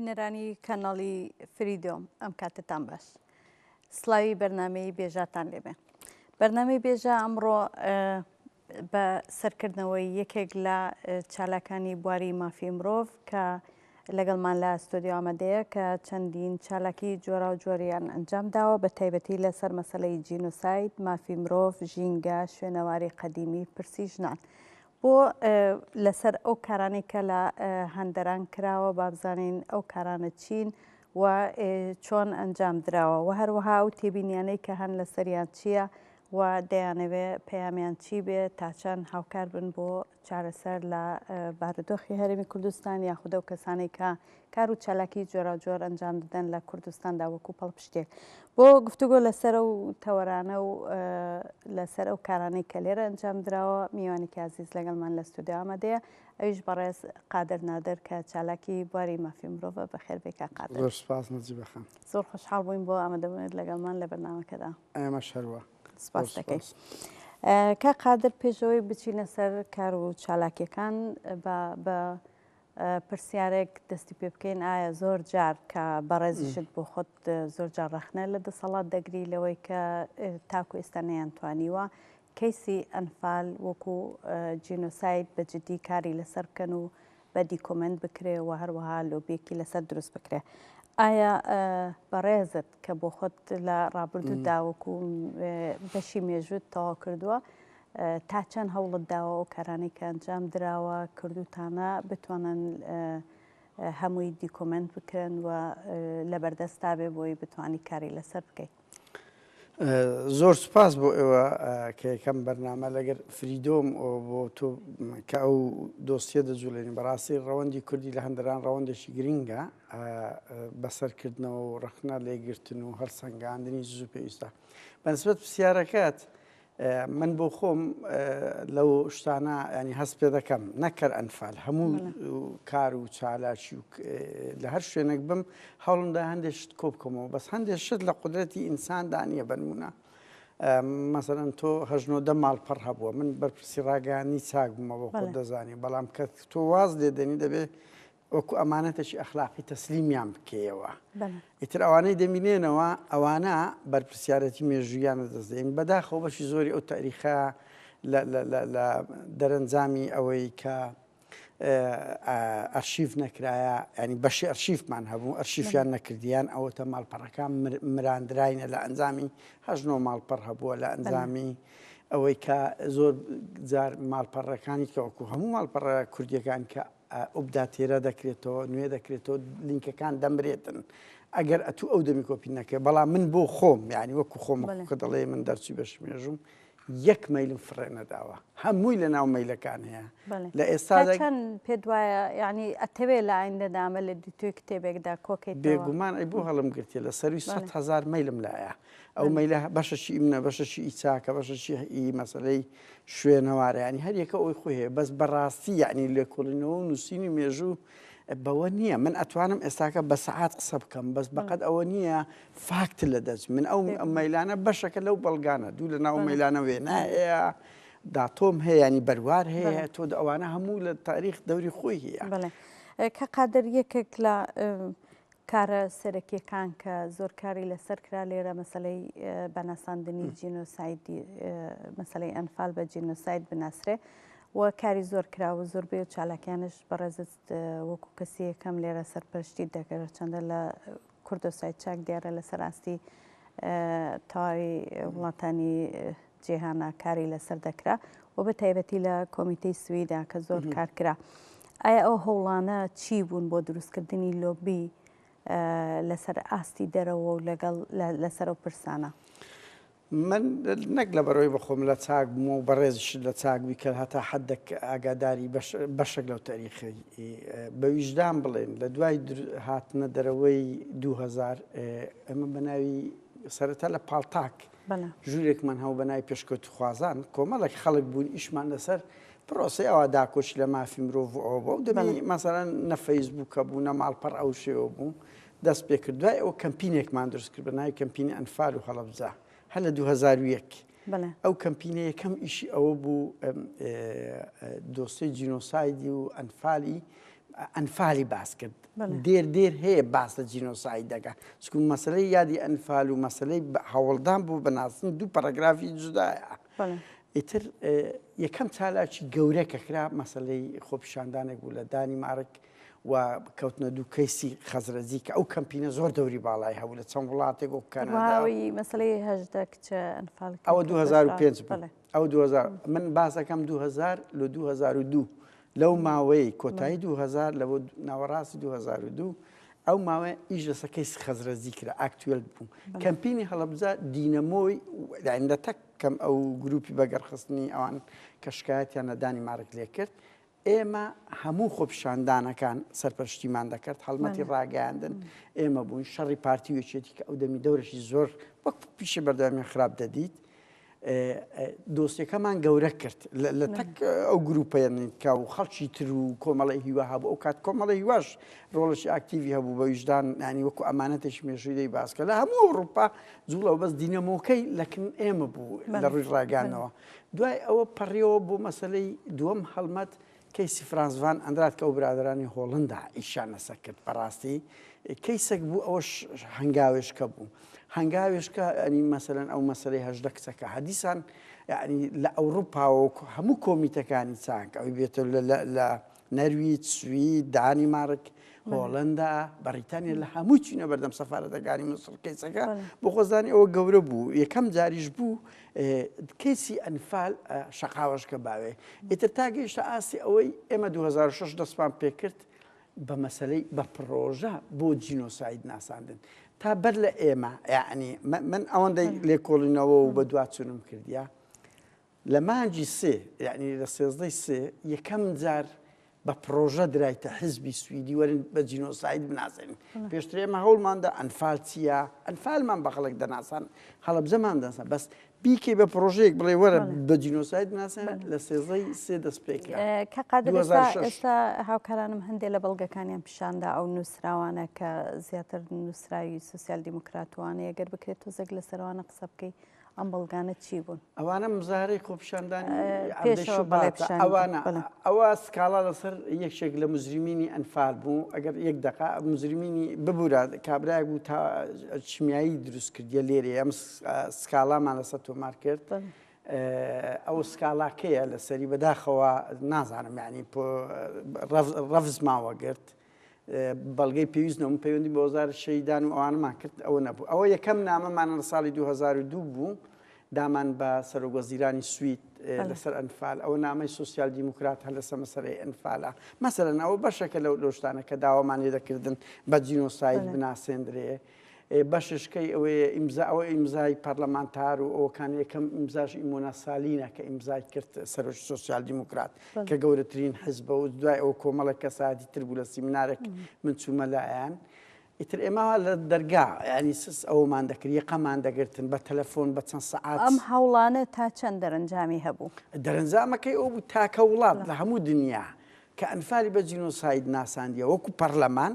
بینەرانی کەناڵی فریدۆم ئەم کاتتان باش سلاوی بەرنمەی بێژاتان لێبێ بەرنمەی بێژە ئەمڕۆ بە سەرکردنەوەی یەکێک لە چالاکانی بواری مافی مرۆڤ کە لەگەڵمان لە ستۆدیۆ ئامادەیە کە چەندین چالاکی جۆراوجۆریان ئەنجام داوە بە تایبەتی لەسەر مەسەلەی جینۆساید، مافی مرۆڤ، ژینگە، شوێنەواری قەدیمی، پرسی ژنان. بۆ لەسەر ئەو کارانەی کە لە هەندەران کراوە با بزانین ئەو کارانە چین و چۆن ئەنجام دراوە و هەروەها ئەو تێبینیانەی کە هەن لەسەریان چییە و دەیانەوێ پەیامیان چی بێ تا چەند هاوکار بن بۆ چارەسەر لە بارودۆخی هەرێمی کوردستان یاخود ئەو کەسانەی کە کار و چالاکی جۆراوجۆر ئەنجام دەدەن لە کوردستاندا وەکو پاڵپشتێک بۆ گفتوگۆ لەسەر ئەو تەوەرانە و لەسەر ئەو کارانەی کە لێرە ئەنجام دراوە میوانێکی ئازیز لەگەڵمان لە ستۆدیۆ ئامادەیە ئەویش بەڕێز قادر نادر کە چالاکی بواری مافی مرۆڤە. بەخێربێی کاک قادر. زۆر سوپاس نەجیبە خان. زۆر خۆشحاڵ بووین بۆ ئامادەبوونت لەگەڵمان لە بەرنامەکەدا. ئێمەش هەروا. سپاس دەکەین. کاک قادر پێشەوەی بچینە سەر کار و چالاکیەکان بە بە پرسیارێک دەستی پێ بکەین ئایا زۆر جار کە بەڕێزیشت بۆ خۆت زۆر جار ڕەخنە لە دەسەڵات دەگری لەوەی کە تاکو ئێستا نەیانتوانیوە کەیسی ئەنفال وەکو جینۆساید بە جدی کاری لەسەر بکەن و بە دیکۆمێنت بکرێ و هەروەها لۆبیەکی لەسەر دروست بکرێ. ئایا بەڕێزت کە بۆ خۆت لە ڕابردوودا وەکو بەشی مێژووت تەواو کردووە تا چەند هەوڵت داوە ئەو کارانەی کە ئەنجام دراوە کردوتانە بتوانن هەمووی دیکۆمێنت بکرێن و لەبەردەستا بێ بۆی بتوانی کاری لەسەر بکەیت؟ زۆر سوپاس بۆ ئێوە کە یەکەم بەرنامە لەگەر فریدۆم بۆ تۆ کە ئەو دۆستیە دەجوڵێنی. بەڕاستی ڕەوەندی کوردی لە هەندەران ڕەوەندێکی گرنگە، بەسەرکردنەوە و ڕەخنە لێگرتن و هەڵسەنگاندنی زوو پێویستە. بەنسبەت پرسیارەکەت من بۆ خۆم لەو شتانە ینی هەست پێ دەکەم نەکەر ئەنفال هەموو کار و چالاکی و لە هەر شوێنێک بم هەوڵمدا هەندێک شت کۆ بکەمەوە بەس هەندێک شت لە قودرەتی ئینساندا نییە بەنمونە مەسەرەن تۆ هەژنۆ دە ماڵپەڕ هەبووە من بەرپرسی ڕاگەیانی چاک بوومەوە خۆ دەزانی بەڵام کە تۆ واز لێ دێنی دەبێ وەکو ئەمانەتێکی ئەخلاقی تەسلیمیان بکەیەوە. ئیتر ئەوانەی دەمینێنەوە ئەوانە بەرپرسیارەتی مێژوویان لەدەست دەین. بەداخەوە بەشی زۆری ئەو تاریخە لە دەرەنجامی ئەوەی کە ئەرشیف نەکرایە ینی بەشی ئەرشیفمان هەبوو ئەرشیفیان نەکردیان ئەوەتە ماڵپەڕەکان مراندراینە لە ئەنجامی هەژنۆ ماڵپەڕ هەبووە لە ئەنجامی ئەوەی کە زۆر جار ماڵپەڕەکانی کە وەکو هەموو ماڵپەڕە کوردیەکان کە ئوبداتێرە دەکرێتەوە نوێ دەکرێتەوە لینکەکان دەمرێتن ئەگەر ئەتوو ئەو دەمی کۆپی نەکەی بەڵام من بۆ خۆم یعنی وەکو خۆم کە دەڵێ من دەرچووی بەش مێژوم یەک مەیلم فڕێ نەداوە هەمووی لە ناو مەیلەکان هەیە لە ئێستا چەند پێت وایە یعنی ئەتەوێ لە ئایندەدا ئەمە لە دیتوی کتێبێکدا کۆکەیتەوە بێگومان ئەی بۆ هەڵم گرتیە لە سەروی 100 هەزار مەیلم لایە ئەو مەیلە بەشەکی ئیمنە بەشەکی ئی چاکە بەشەکی ئی مەسەلەی شوێنەوارە یانی هەر یەکە ئەوی خۆی هەیە بەس بەڕاستی یعنی لێکۆڵینەوە و نووسینی مێژوو بەوە نییە من ئەتوانم ئێستاکە بە سەعات قسە بکەم بەس بەقەد ئەوە نییە فاکت لە دەست من ئەو مەیلانە بەشەکە لەو بەڵگانە دوو لە ناو مەیلانە وێنا هەیە داتۆم هەیە ینی بەروار هەیە تۆ ئەوانە هەموو لە تاریخ دەوری خۆی هەیە کە قادر یەکێک لە کارە سەرەکیەکان کە زۆر کاری لەسەر کرا لێرە مەسەلەی بە ناساندنی جینۆسایدی مەسەلەی ئەنفال بە جینۆساید بناسرێ و کاری زۆر کرا و زۆربەی و چالاکیانش بەڕێزت وەکو کەسی یەکەم لێرە سەرپەرشتی دەکرد چەندە لە کوردۆساید چاک دیارە لەسەر ئاستی تەواوی وڵاتانی. جیهانا کاری لەسەر دەکرا و بە تایبەتی لە کۆمیتەی سویدا کە زۆر کار کرا. ئایا ئەو هەوڵانە چی بوون بۆ دروستکردنی لۆبی لەسەر ئاستی دەرەوە و لەگەڵ لەسەر ئەو پرسانە؟ من نەک لەبەرئەوەی بەخۆم لە چاک بووم و بەڕێزیشت لە چاک بووی کە هەتا حەدێک ئاگاداری بەشێک لەو تەریخەی بە ویژدان بڵێن لە دوای هاتنە دەرەوەی 2000 ئەمە بە ناوی سەرەتا لە پاڵتاک ژوورێکمان هەبوو بە ناوی پێشکەوتوخوازان کۆمەڵێک خەڵک بوون ئیشمان لەسەر پرۆسەی ئەوە داکۆکی لە مافی مرۆڤ و ئەوە بوو دەمی مەسەلەن نە فەیسبووکە بوو نە ماڵپەڕ ئەو شێوە بوو دەست پێ کرد دوای ئەوە کەمپینێکمان دروست کرد بە ناوی کەمپینی ئەنفال و هەڵەبجە هەر لە 2001 ئەو کەمپینە یەکەم ئیشی ئەوە بوو دۆسیەی جینۆسایدی و ئەنفالی ئەنفالی باس کرد دێر دێر هەیە باس لە جینۆساید دەکا چکو مەسلەی یادی ئەنفال و مەسلەی هەوڵدان بۆ بەناسن دوو پەرەگرافی جودایە ئیتر یەکەم چالاکی گەورە کە کرا مەسلەی خۆپیشاندانێک بوو لە دانیمارک و کەوتنە دوو کەیسی خەزرەجی کە ئەو کەمپینە زۆر دەوری باڵای هەبوو لە چەند وڵاتێک وەک کەنەدا مەسلەی 18 کچە ئەنفال ئەوە 2005 بوو ئەو 2000 من باسەکەم 2000 لە 2002 لەو ماوەی کۆتایی 2000 لە ناوەڕاستی 2002 ئەو ماوەیە ئیش لەسەر کەیسی خەزرەجی کرا ئاکتوێل بوو کەمپینی هەڵەبجە دینەمۆی لە تەک کەم ئەو گروپی بەگەڕخستنی ئەوان کە شکایەتیان لە دانیمارک لێ کرد ئێمە هەموو خۆپیشاندانەکان سەرپەرشتیمان دەکرد، هەڵمەتی ڕاگەیاندن ئێمە بووین، شەڕی پارتی و یەکێتی کە ئەو دەمی دەورێکی زۆر وەک پیشە بەردەوامیان خراپ دەدیت، دۆسیەکەمان گەورە کرد لە تەک ئەو گروپەیە و خەڵکی تر و کۆمەڵی هیوا هەبوو ئەو کات کۆمەڵی هیواش ڕۆڵێکی ئاکتیڤی هەبوو بە ویژدان ینی وەکو ئەمانەتێکی مێژووی دەی باسکە لە هەموو ئەوروپا جوڵەوە بەس دینەمۆکەی لەکن ئێمە بوو لە ڕووی ڕاگەیاندنەوە. دوای ئەوە پەڕیەوە بۆ مەسەلەی دووەم هەڵمەت کەیسی فرانس ڤان ئەندرات کە ئەو برادەرانی هۆڵندا ئیشیان لەسەر کرد بەڕاستی کەیسێک بوو ئەوەش هەنگاوێشکە بوو هەنگاوێشکە ئەنی مەسەلەن ئەو مەسەلەی 18 کچەکە هەدیسان یعنی لە ئەوروپاوە هەموو کۆمیتەکانی چاک ئەوی بێتە لە نەرویج سوید دانیمارک هۆڵندا بەڕیتانیا لە هەموو چینە بەردەم سەفارەتەکانی مسڕ کەیسەکە بۆ خۆزانی ئەوە گەورە بوو یەکەم جاریش بوو کەیسی ئەنفال شەقاوەشکە باوێ ئیتر تا گەیشتە ئاستی ئەوەی ئێمە 2006 دەستمان پێکرد بە مەسلەی بە پڕۆژە بۆ جینۆساید ناساندن تا بەر لە ئێمە یعنی من ئەوەندەی لێکۆڵینەوە و بە دواچونم کردیا لە مانگی سێ یعنی لە سێزدەی سێ یەکەم جار بە پڕۆژە درایتە حزبی سویدی وەرن بە جینۆساید بناسێنین پێشتر ئێمە هەوڵماندا ئەنفال چییە ئەنفالمان بە خەڵک دەناسان هەڵەبجەمان دەناسان بەس بیکەی بە پڕۆژەیەک بڵێ وەرە بە جینۆساید بناسێن لە سێزدەی سێ دەست پێکرا کە قادر ئێستا هاوکارانم هەندێک لە بەڵگەکانیان پیشاندا ئەو نووسراوانە کە زیاتر نووسراوی سوسیال دیموکراتوانەیە گەر بکرێت تۆزێک لەسەروانە قسە بکەی ئەم بەڵگانە چی بوون؟ ئەوانە مزاهرەی خۆپیشاندانی عەبدەی شوباتە ئەوانە ئەوە سکاڵا لەسەر یەکێک لە مجرمینی ئەنفال بوو ئەگەر یەک دقە مجرمینی ببورە کابرایەک بوو تا شیمیایی دروست کردیە لێرێ ئەم سکاڵامان لەسەر تۆمار کرد ئەو سکاڵاکەیە لەسەری بەداخەوە نازانم یعنی ڕەفزمان وەگرت بەڵگەی پێویست نەبوو پەیوەندی بە وەزارەت شەهیدان و ئەوانەمان کرد ئەوە نەبوو ئەوە یەکەم نامەمانە لە ساڵی 2002 بوو دامان بە سەرۆک وەزیرانی سوید لەسەر ئەنفال ئەوە نامەی سوسیال دیموکرات هەر لەسەر مەسەلەی ئەنفالە مەسەلەن ئەوە بەشێکە لەو لەو شتانە کە داوامان لێ دەکردن بە جینۆساید بناسێندرێ بەششکەی ئەوەیە ئیمزا ئەوە ئیمزای پەرلەمانتار و ئەوەکان یەکەم ئیمزاش ئیمۆنا سالینە کە ئیمزای کرد سەرۆکی سۆسیال دیموکرات کە گەورەترین حزبە و دوای ئەوە کۆمەڵێک کەسایەتی تر بوو لە سیمینارێک من چوومە لایان ئیتر ئێمە لە دەرگا ینی سس ئەومان دەکرد یەقەمان دەگرتن بە تەلەفۆن بە چەند سەعات. ئەم هەوڵانە تا چەند دەرەنجامی هەبوو؟ دەرەنجامەکەی ئەو بوو تاکە وڵات لە هەموو دنیا کە ئەنفالی بە جینۆساید ناساندیە وەکو پەڕلەمان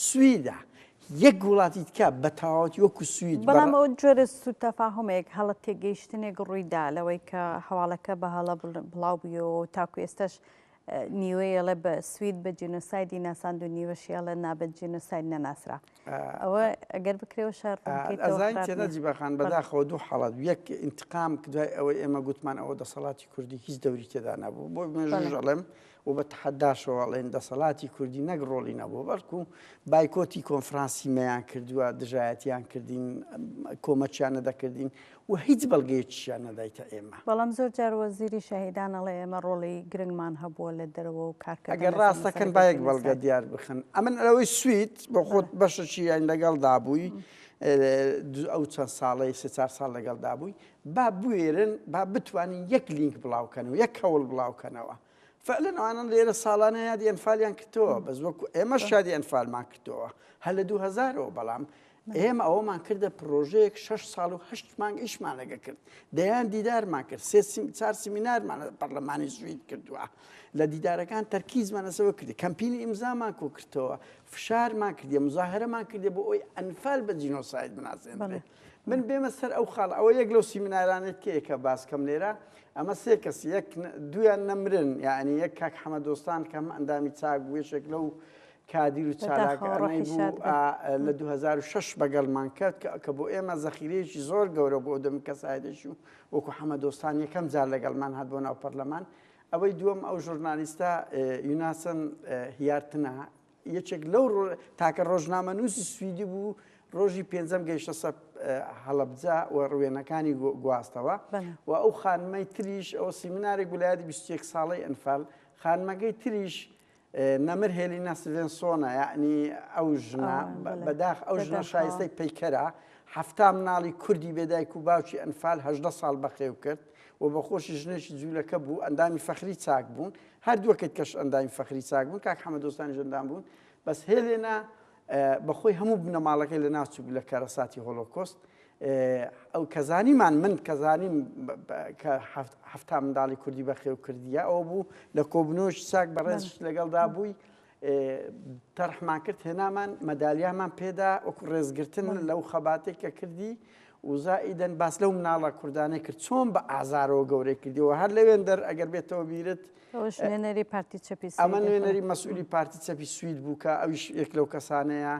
سویدە یەک وڵاتی تکە بە تەواوەتی وەکو سوید بەڵام ئەو جۆرە سوتەفاهمێک هەڵە تێگەیشتنێک ڕوویدا لەوەی کە هەواڵەکە بە هەڵە بڵاو بوویەوە و تاکو ئێستاش نیوەی ئەڵێ بە سوید بە جینۆسایدی ناساند و نیوەشی ئەڵێ نا بە جینۆساید نەناسرا ئەوە ئەگەر بکرێەوە شار ئەزانین تێدا جیباخان بەداخەوە دوو حاڵات یەک ئینتقام دوای ئەوەی ئێمە گوتمان ئەوە دەسەڵاتی کوردی هیچ دەوری تێدا نەبوو بۆ مێژووش ئەڵێم. و بە تەحەداشەوە ئەڵێن دەسەڵاتی کوردی نەک ڕۆڵی نەبووە بەڵکو بایکۆتی کۆنفرانسی مەیان کردووە، دژایەتیان کردین، کۆمەکیان نەدەکردین و هیچ بەڵگەیەکیشیان نەدایتە ئێمە. بەڵام زۆر جار وەزیری شەهیدان ئەڵێ ئێمە ڕۆڵی گرنگمان هەبووە لە دەرەوە و کارکردن ئەگەر لەسەر ڕاست دەکەن مەسەلەی با یەک بەڵگە جینۆساید. دیار بخەن. ئەمن ئەوەی سوید بۆ خۆت بەشەکی یان لەگەڵدا بووی ئەو چەند ساڵەی سێ چار ساڵ لەگەڵدا بووی با بوێرن با بتوانن یەک لینک بڵاوکەنەوە یەک هەوڵ بڵاوکەنەوە فعلا ئەوانە لێرە ساڵانە یادی ئەنفالیان کردەوە بەس وەکو ئێمەش یادی ئەنفالمان کردەوە هەر لە 2000ەوە بەڵام ئێمە ئەوەمان کردە پرۆژەیەک 6 ساڵ و هەشت مانگ ئیشمان لەگە کرد دەیان دیدارمان کرد سێ چار سیمینارمان لە پەرلەمانی سوید کردووە لە دیدارەکان تەرکیزمان لەسەوە کردی کەمپینی ئیمزامان کۆ کردەوە فشارمان کردی مزاهرەمان کردی بۆ ئەوی ئەنفال بە جینۆساید بناسێنرێت من بێمە سەر ئەو خاڵ ئەوە یەک لەو سیمینارانێت کێ کە باس کەم لێرە ئەمە سێ کەس یەک دویان نەمرن یعنی یەک کاک حەمە دۆستان کەم ئەندامی چاک بوو یەکێک لەو کادیر و چالاکانەی بوو لە 2006 بەگەڵمان کرد کە بۆ ئێمە زەخیرەیەکی زۆر گەورە بۆ دەم کەسایەتێکی و وەکو حەمە دۆستان یەکەم جار لەگەڵمان هات بۆ ناو پەرلەمان ئەوەی دووەم ئەو ژورنالیستە یوناسن هیارتنە یەکێک لەو تاکە ڕۆژنامەنووسی سویدی بوو ڕۆژی پێنجەم گەیشتە سەر هەڵەبجە و ڕوێنەکانی گواستەوە و ئەو خانمەی تریش ئەو سیمینارێک بوو لە یادی 21 ساڵەی ئەنفال خانمەکەی تریش نەمر هێلینا سڤێنسۆنە یعنی ئەو ژنە بەداخ ئەو ژنە شایستەی پەیکەرە حەفتا مناڵی کوردی بێدایک و باوکی ئەنفال هەژدە ساڵ بەخێو کرد و بەخۆشی ژنێکی جوولەکە بوو ئەندامی فەخری چاک بوون هەردووەکەی کەش ئەندامی فەخری چاک بوون کاک حەمە دۆستانیش ئەندام بوون بەس هێلێنا بەخۆی هەموو بنەماڵەکەی لە ناوچوو لە کارەساتی هۆلۆکۆست ئەو کەزانیمان من کەزانیم کە حەفتا منداڵی کوردی بەخێو کردیە ئەوە بوو لە کۆبنۆش چاک بەڕێز لەگەڵدا بووی تەرحمان کرد هێنامان مەدالیامان پێدا وەکو ڕێزگرتن لەو خەباتێک کە کردی و زائیدەن باس لەو مناڵە کوردانەی کرد چۆن بە ئازارەوە گەورەی کردیەوە هەر لەوێن دەر ئەگەر بێتەوە بیرت ئەوەش نوێنەری پارتی چەپی سوید ئەمە نوێنەری مەسئولی پارتی چەپی سوید بوو کە ئەویش یەک لەو کەسانەیە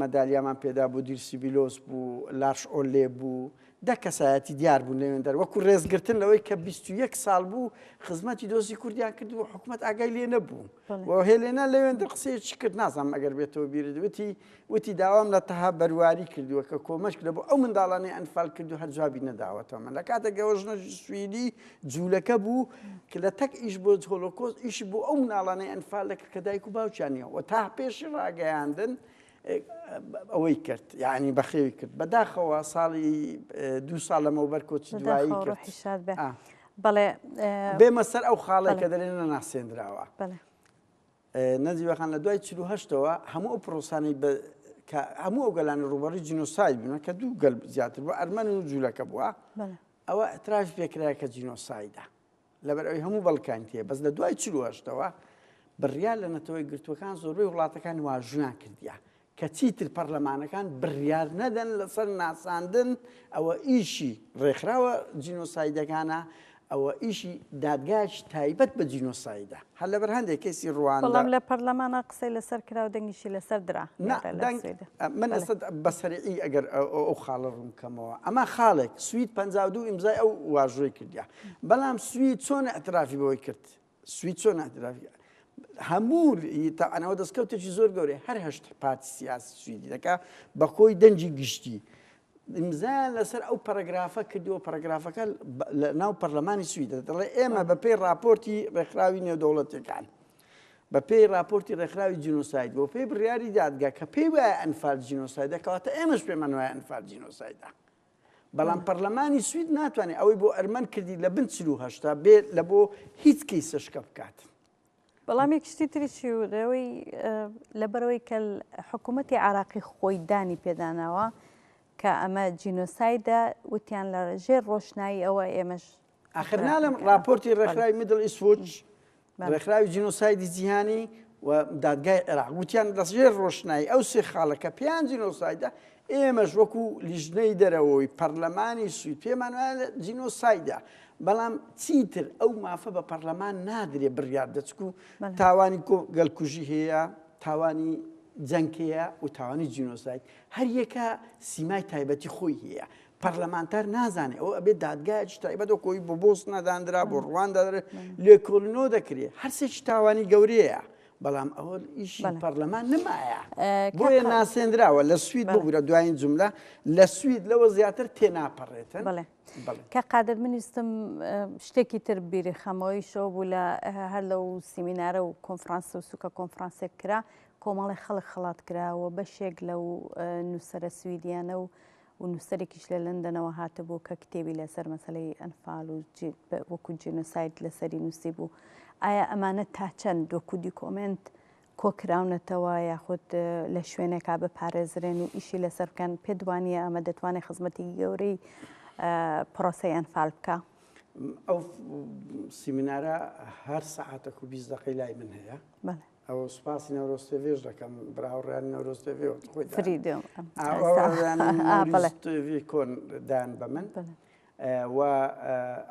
مەدالیامان پێدا بوو دیرسی بیلۆس بوو لارش ئۆلێ بوو دە کەسایەتی دیار بوون لەوێندەر وەکو ڕێزگرتن لەوەی کە 21 ساڵ بوو خزمەتی دۆزی کوردیان کرد و حکومەت ئاگای لێ نەبوو و هێلێنا لەوێندەر قسەیەکی کرد نازانم ئەگەر بێتەوە بیرت وتی وتی داوام لە تەها بەرواری کردووە کە کۆمەک لە بۆ ئەو منداڵانەی ئەنفال کردو هەر جوابی نەداوەتەوە من لە کاتێک ئەوە ژنەکی سویدی جوولەکە بوو کە لە تەک ئیش بۆ هۆلۆکۆست ئیشی بۆ ئەو مناڵانەی ئەنفال دەکرد کە دایک و باوکیان نییە و تا پێشی ڕاگەیاندن ئەوەی کرد یعنی بەخێوی کرد بەداخەوە ساڵی دوو ساڵ لەمەوبەر کۆچی دوایی کرد بەڵێ بێمە سەر ئەو خاڵێک کە دەلێن نەناسێنراوە نەجیبە خان لە دوای 48ەوە هەموو ئەو پرۆسانەی بە کە هەموو ئەو گەلانی ڕووبەڕی جینۆساید بوون کە دوو گەل زیاتر بوو ئەرمەن و جوولەکە بووە ئەوە اعتراف پێکرا کە جینۆسایدە لەبەر ئەوی هەموو بەڵکانی تێ بەس لە دوای 48ەوە بڕیار لە نەتەوەی گرتووەکان زۆربەی وڵاتەکان واژویان کردیا کە چیتر پەرلەمانەکان بڕیار نەدەن لەسەر ناساندن، ئەوە ئیشی ڕێکخراوە جینۆسایدەکانە، ئەوە ئیشی دادگایەکی تایبەت بە جینۆسایدە. هەر لەبەر هەندێک کەیسی ڕواندا. بەڵام لە پەرلەمانا قسەی لەسەر کرا و دەنگیشی لەسەر درا نا لێرە لە دەنگ سوید. من بەڵێ. ئێستا بە سەریعی ئەگەر ئەو خاڵە ڕوون بکەمەوە ئەمە خاڵێک سوید 52 ئیمزای ئەو واژۆی کردیە بەڵام سوید چۆن ئیعترافی بەوەی کرد سوید چۆن ئیعترافی هەموو تاوانەوە دەستکەوتێکی زۆر گەورەی هەر هەشت پارتی سیاسی سویدی دەکا بە کۆی دەنگی گشتی ئیمزایان لەسەر ئەو پەرەگرافە کردووە پەرەگرافەکە لە ناو پەرلەمانی سویدە دەڵێ ئێمە بە پێی راپۆرتی ڕێکخراوی نێودەوڵەتەکان بە پێی راپۆرتی ڕێکخراوی جینۆساید بۆ پێی بڕیاری دادگا کە پێی وایە ئەنفال جینۆسایدە کەواتە ئێمەش پێمان وایە ئەنفال جینۆسایدە بەڵام پەرلەمانی سوید ناتوانێت ئەوەی بۆ ئەرمەن کردی لە بن 48 بێ لە بۆ هیچ کەیسەشکە بکات. بەڵام یەک شتی تریشی ئەوەی لەبەرەوەی کە حکوومەتی عراقی خۆی دانی پێداناوە کە ئەمە جینۆسایدە وتیان لە ژێر ڕۆشنایی ئەوە ئێمەش ئاخر ناڵێم ڕاپۆرتی ڕێکخراوی Middle East Watch ڕێکخراوی جینۆسایدی جیهانی و دادگای عێراق وتیان لەژێر ڕۆشنایی ئەو سێ خاڵە کە پێیان جینۆسایدە ئێمەش وەکو لیژنەی دەرەوەی پەرلەمانی سوید پێمان وایە جینۆسایدە بەڵام چیتر ئەو مافە بە پەرلەمان نادرێ بڕیار دەچک و تاوانی گەلکوژی هەیە تاوانی جەنگ هەیە و تاوانی جینۆساید هەر یەکە سیمای تایبەتی خۆی هەیە. پەرلەمانتار نازانێ ئەوە ئەبێ دادگایەکی تایبەت وەکو ئەوی بۆ بۆسنا داندرا بۆ ڕواندا دەرێ لێکۆڵینەوە دەکرێ هەرسێکی تاوانی گەورەیە بەڵام ئەوە ئیشی پەرلەمان نمایە بۆیە ناسێنراوە لە سوید بگورە دوایین جملە لە سوید لەوە زیاتر تێناپەڕێتن بەڵێ کە قادر من ویستم شتێکی تر بیری خەمەوەی شەو بوو لە هەر لەو سیمینارە و کۆنفرانس و سوکە کۆنفرانسێک کرا کۆمەڵی خەڵک خەڵات کراوە بەشێک لەو نووسەرە سویدیانە و و نووسەرێکیش لە لەندەنەوە هاتبوو کە کتێبی لەسەر مەسەلەی ئەنفال و وەکو جینۆساید لەسەری نووسی بوو. ئایا ئەمانە تا چەند وەکو دیکۆمێنت کۆکراونەتەوە یاخود لە شوێنێکا بپارێزرێن و ئیشی لەسەر بکەن؟ پێت وانییە ئەمە دەتوانێت خزمەتێکی گەورەی پرۆسەی ئەنفال بکا؟ ئەو سیمینارە هەر سەعاتەک و 20 دەقەی لای من هەیە. بەڵێ. ئەوە سوپاسی نەورۆز تێڤێش دەکەم برا هاوڕێیانی نەورۆز تێڤێ وەک خۆی دان. فریدۆم ئا، هاوڕێیانی نەورۆز تێڤی کۆن دان بە من و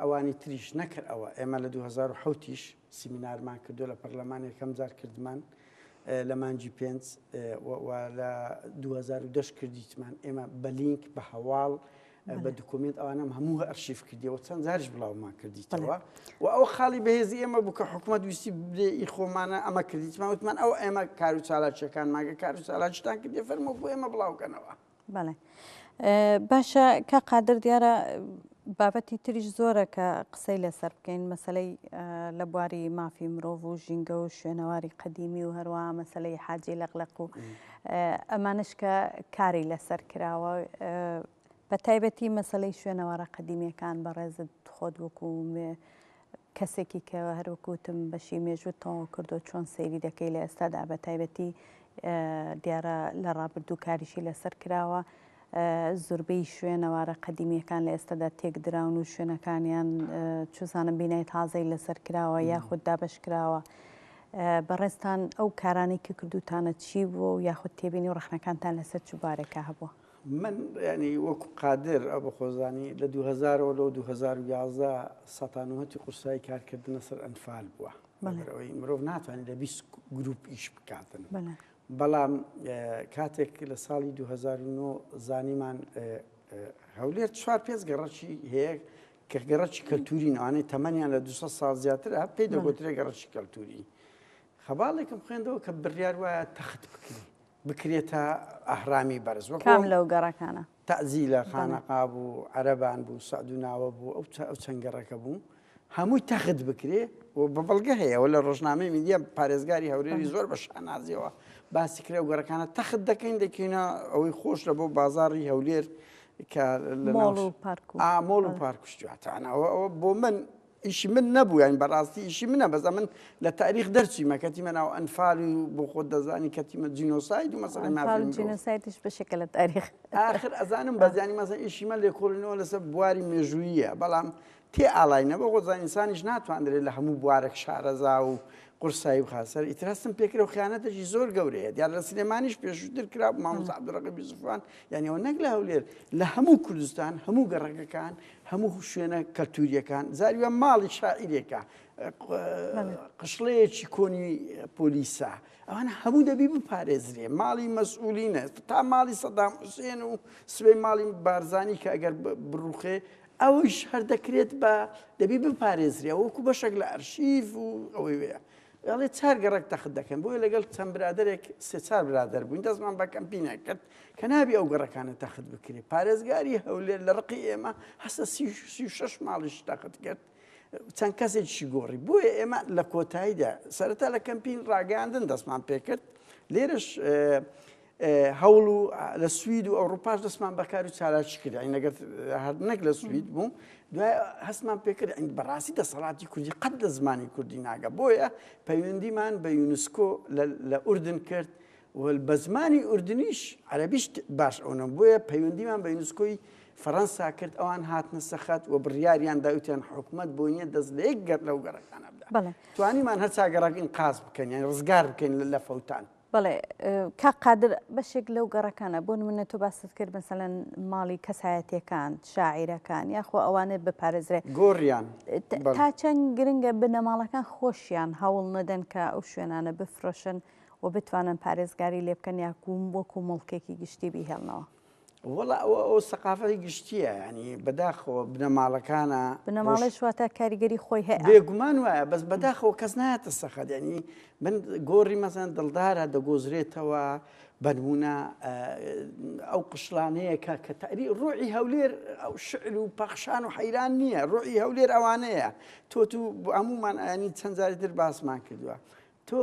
ئەوانی تریش نەکرد ئەوە ئێمە لە 2007 یش سیمینارمان کردو لە پەرلەمان یەکەم جار کردمان لە مانگی پێنج و لە 2010 کردیتمان ئێمە بە لینک بە هەواڵ بە دکۆمێنت ئەوانەم هەموو ئەرشیف کردیەوە چەند جاریش بڵاومان کردیتەوە و ئەو خاڵی بەهێزی ئێمە بوو کە حکوومەت ویستی بێ ئی خۆمانە ئەمە کردیتمان وتمان ئەو ئێمە کار و چالاکیەکان ماگە کار و چالاکیتان کردی فەرموو بۆ ئێمە بڵاوکەنەوە. بەڵێ باشە کا قادر دیارە بابەتی تریش زۆرە کە قسەی لەسەر بکەین مەسلەی لە بواری مافی مرۆڤ و ژینگە و شوێنەواری قەدیمی و هەروە مەسلەی حاجی لەقلق و ئەمانش کە کاری لەسەر کراوە بە تایبەتی مەسلەی شوێنەوارە قەدیمیەکان بەڕێزت خۆت وەکو کەسێکی کە هەروەکوتم بەشی مێژوو تەواو کردو چۆن سەیری دەکەی لە ئێستادا بە تایبەتی دیارە لە ڕابردوو کاریشی لەسەر کراوە زۆربەی شوێنەوارە قەدیمیەکان لە ئێستادا تێکدراون و شوێنەکانیان چوزانم بینای تازەی لەسەر کراوە یاخود دابەش کراوە بەڕێزتان ئەو کارانەی کە کردوتانە چی بووە و یاخود تێبینی و ڕەخنەکانتان لەسەر چ بارێکا هەبووە؟ من یانی وەکو قادر ئەو خۆزانی لە 2000ەوە لەوە 2011 سەتانوهەتی قورسایی کارکردنە سەر ئەنفال بووە بەڵێ مرۆڤ ناتوانێت لە 20 گروپ ئیش بکاتن بەڵام کاتێک لە ساڵی 2009 زانیمان هەولێر چوار پێنج گەڕەکی هەیە کە گەڕەکی کەلتوری نوانەی تەمەنیان لە 200 ساڵ زیاترە پێی دەگوترێ گەڕەکی کەلتوری خەباڵێکم خوێندەوە کە بڕیار وایە تەخت بکرێ بکرێتە ئەهرامی بەرز وەک کام لەو گەڕەکانە؟ تەعزیلە، خانەقا بوو، عەرەبان بوو، سەعدوناوە بوو، ئەو ئەو چەند گەڕەکە بوو هەمووی تەخت بکرێ و بە بەڵگە هەیە و لە ڕۆژنامەی میدیا پارێزگاری هەورێری زۆر بە شانازیەوە باسی کرێ و گەڕەکانە تەخت دەکەین دەکەینە ئەوەی خۆش لە بۆ بازاڕی هەولێر کە لە مۆڵ و پارک و مۆڵ و پارک و شتواتانەوە ئەوە بۆ من ئیشی من نەبوو یانی بەڕاستی ئیشی منە بەس ئەمن لە تاریخ دەرچیمە کەتیمە ناو ئەنفال و بۆ خۆت دەزانی کەتیمە جینۆساید و مەسەلەی مافی ئەنفال و مرۆڤ. جینۆسایدیش بەشێکە لە تاریخ. ئاخر ئەزانم بەس یانی مەسەلەن ئیشی مە لێکۆڵینەوە لەسەر بواری مێژووییە بەڵام تێ ئاڵاینە بۆ خۆت زانی ئینسانیش ناتواندرێت لە هەموو بوارێک شارەزا و قورسایی بخات سەر ئیتر هەستم پێکرا و خیانەتێکی زۆر گەورەیە دیار لە سلێمانیش پێشووتر کرا مامۆستا عەبدولڕەقیب یوسفان یانی ئەوە نەک لە هەولێر لە هەموو کوردستان هەموو گەڕەکەکان هەموو شوێنە کەلتوریەکان جاری وا ماڵی شاعیرێکە قشڵەیەکی کۆنی پۆلیسە ئەوانە هەموو دەبی بپارێزرێ ماڵی مەسئولینە تا ماڵی سەدام حوسێن و سبەی ماڵی بارزانی کە ئەگەر بڕوخێ ئەویش هەر دەکرێت بە دەبی بپارێزرێ وەکو بەشێک لە ئەرشیف و ئەوەی وەیە ئەڵێ چار گەڕەک تەخت دەکەن بۆیە لەگەڵ چەند برادێک سێ چار برادەر بووین دەستمان بە کەمپینێک کرد کە نابی ئەو گەڕەکانە تەخت بکرێت پارێزگاری هەولێر لە ڕقی ئێمە هەستە 36 ماڵیش تەخت کرد چەند کەسێکیشی گۆڕی بۆیە ئێمە لە کۆتاییدا سەرەتا لە کەمپین ڕاگەیاندن دەستمان پێکرد لێرەش هەوڵ و لە سوید و ئەوڕوپاش دەستمان بە کار و چالاکی کرد یانی نەگەر هەر نەک لە سوید بوو دوای هەستمان پێکرد یانی بەڕاستی دەسەڵاتی کوردی قەت لە زمانی کوردی ناگە بۆیە پەیوەندیمان بە یونسکۆ لە ئوردن کرد و بە زمانی ئوردنیش عەرەبیش باش ئەونە بۆیە پەیوەندیمان بە یونسکۆی فەڕەنسا کرد ئەوان هاتنە سەخەت و بڕیاریان دا وتیان حکومەت بۆی نییە دەست لە یەک گەر لەو گەڕەکانە بدا توانیمان هەر چا گەڕەک ئینقاز بکەین یانی ڕزگار بکەین لە فەوتان. بەڵێ کاک قادر بەشێک لەو گەڕەکانە بۆ نمونە تۆ باست کرد مەسەلەن ماڵی کەسایەتیەکان شاعیرەکان یاخۆ ئەوانە بپارێزرێ گۆڕیان تا چەند گرنگە بنەماڵەکان خۆشیان هەوڵ نەدەن کە ئەو شوێنانە بفرۆشن و بتوانن پارێزگاری لێ بکەن یاکوم وەکو موڵکێکی گشتی بیهێڵنەوە. وەڵا ئەوە ئەو سەقافەتی گشتییە یانی بەداخەوە بنەماڵەکانە بنەماڵەش واتە کاریگەری خۆی هەیە بێگومان وایە بەس بەداخەوە کەس نایەتە سەخەت یانی من گۆڕی مەسەن دڵدارە دەگۆزرێتەوە بەنمونە ئەو قشڵانەیە کە کە تەری ڕۆحی هەولێر ئەو شعر و پەخشان و حەیران نییە ڕۆحی هەولێر ئەوانەیە تۆ تو هەمومان ئەیانی چەند جاری تر باسمان کردووە تۆ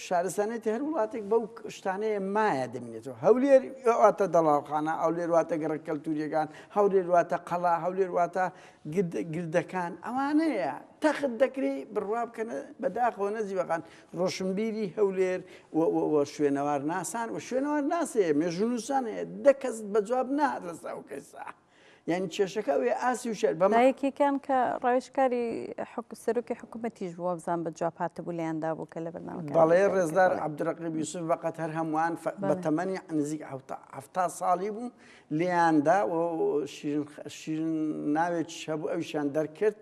شارستانێتی هەر وڵاتێک بەو شتانەیە مایە دەمینێتەوە هەولێر واتە دەڵاڵخانە هەولێر واتە گەڕەک کەلتوریەکان هەولێر واتە قەڵا هەولێر واتە گردەکان ئەوانەیە تەخت دەکرێ بڕوا بکەنە بەداخەوە نەزیبەخان ڕۆشنبیری هەولێر و شوێنەوار ناسان و شوێنەوار ناسەیە مێژوونووسان هەیە دە کەس بە جواب نهات لەسەر ئەو کەیسە. یانی کێشەکە ئەوەیە ئاسی و شێر بەمە یەکێکیان کە ڕاوێژکاری سەرۆکی حکوومەتیش بووە بزان بە جواب هاتبوو لێیان دابوو کە لە بەرنامەکە بەڵێ ڕێزدار عەبدولڕەقیب یوسف بەقەت هەر هەمووان بە تەمەنی نزیک 70 ساڵی بوو لێیاندا و شیرین شیرین ناوێکیش هەبوو ئەویشیان دەرکرد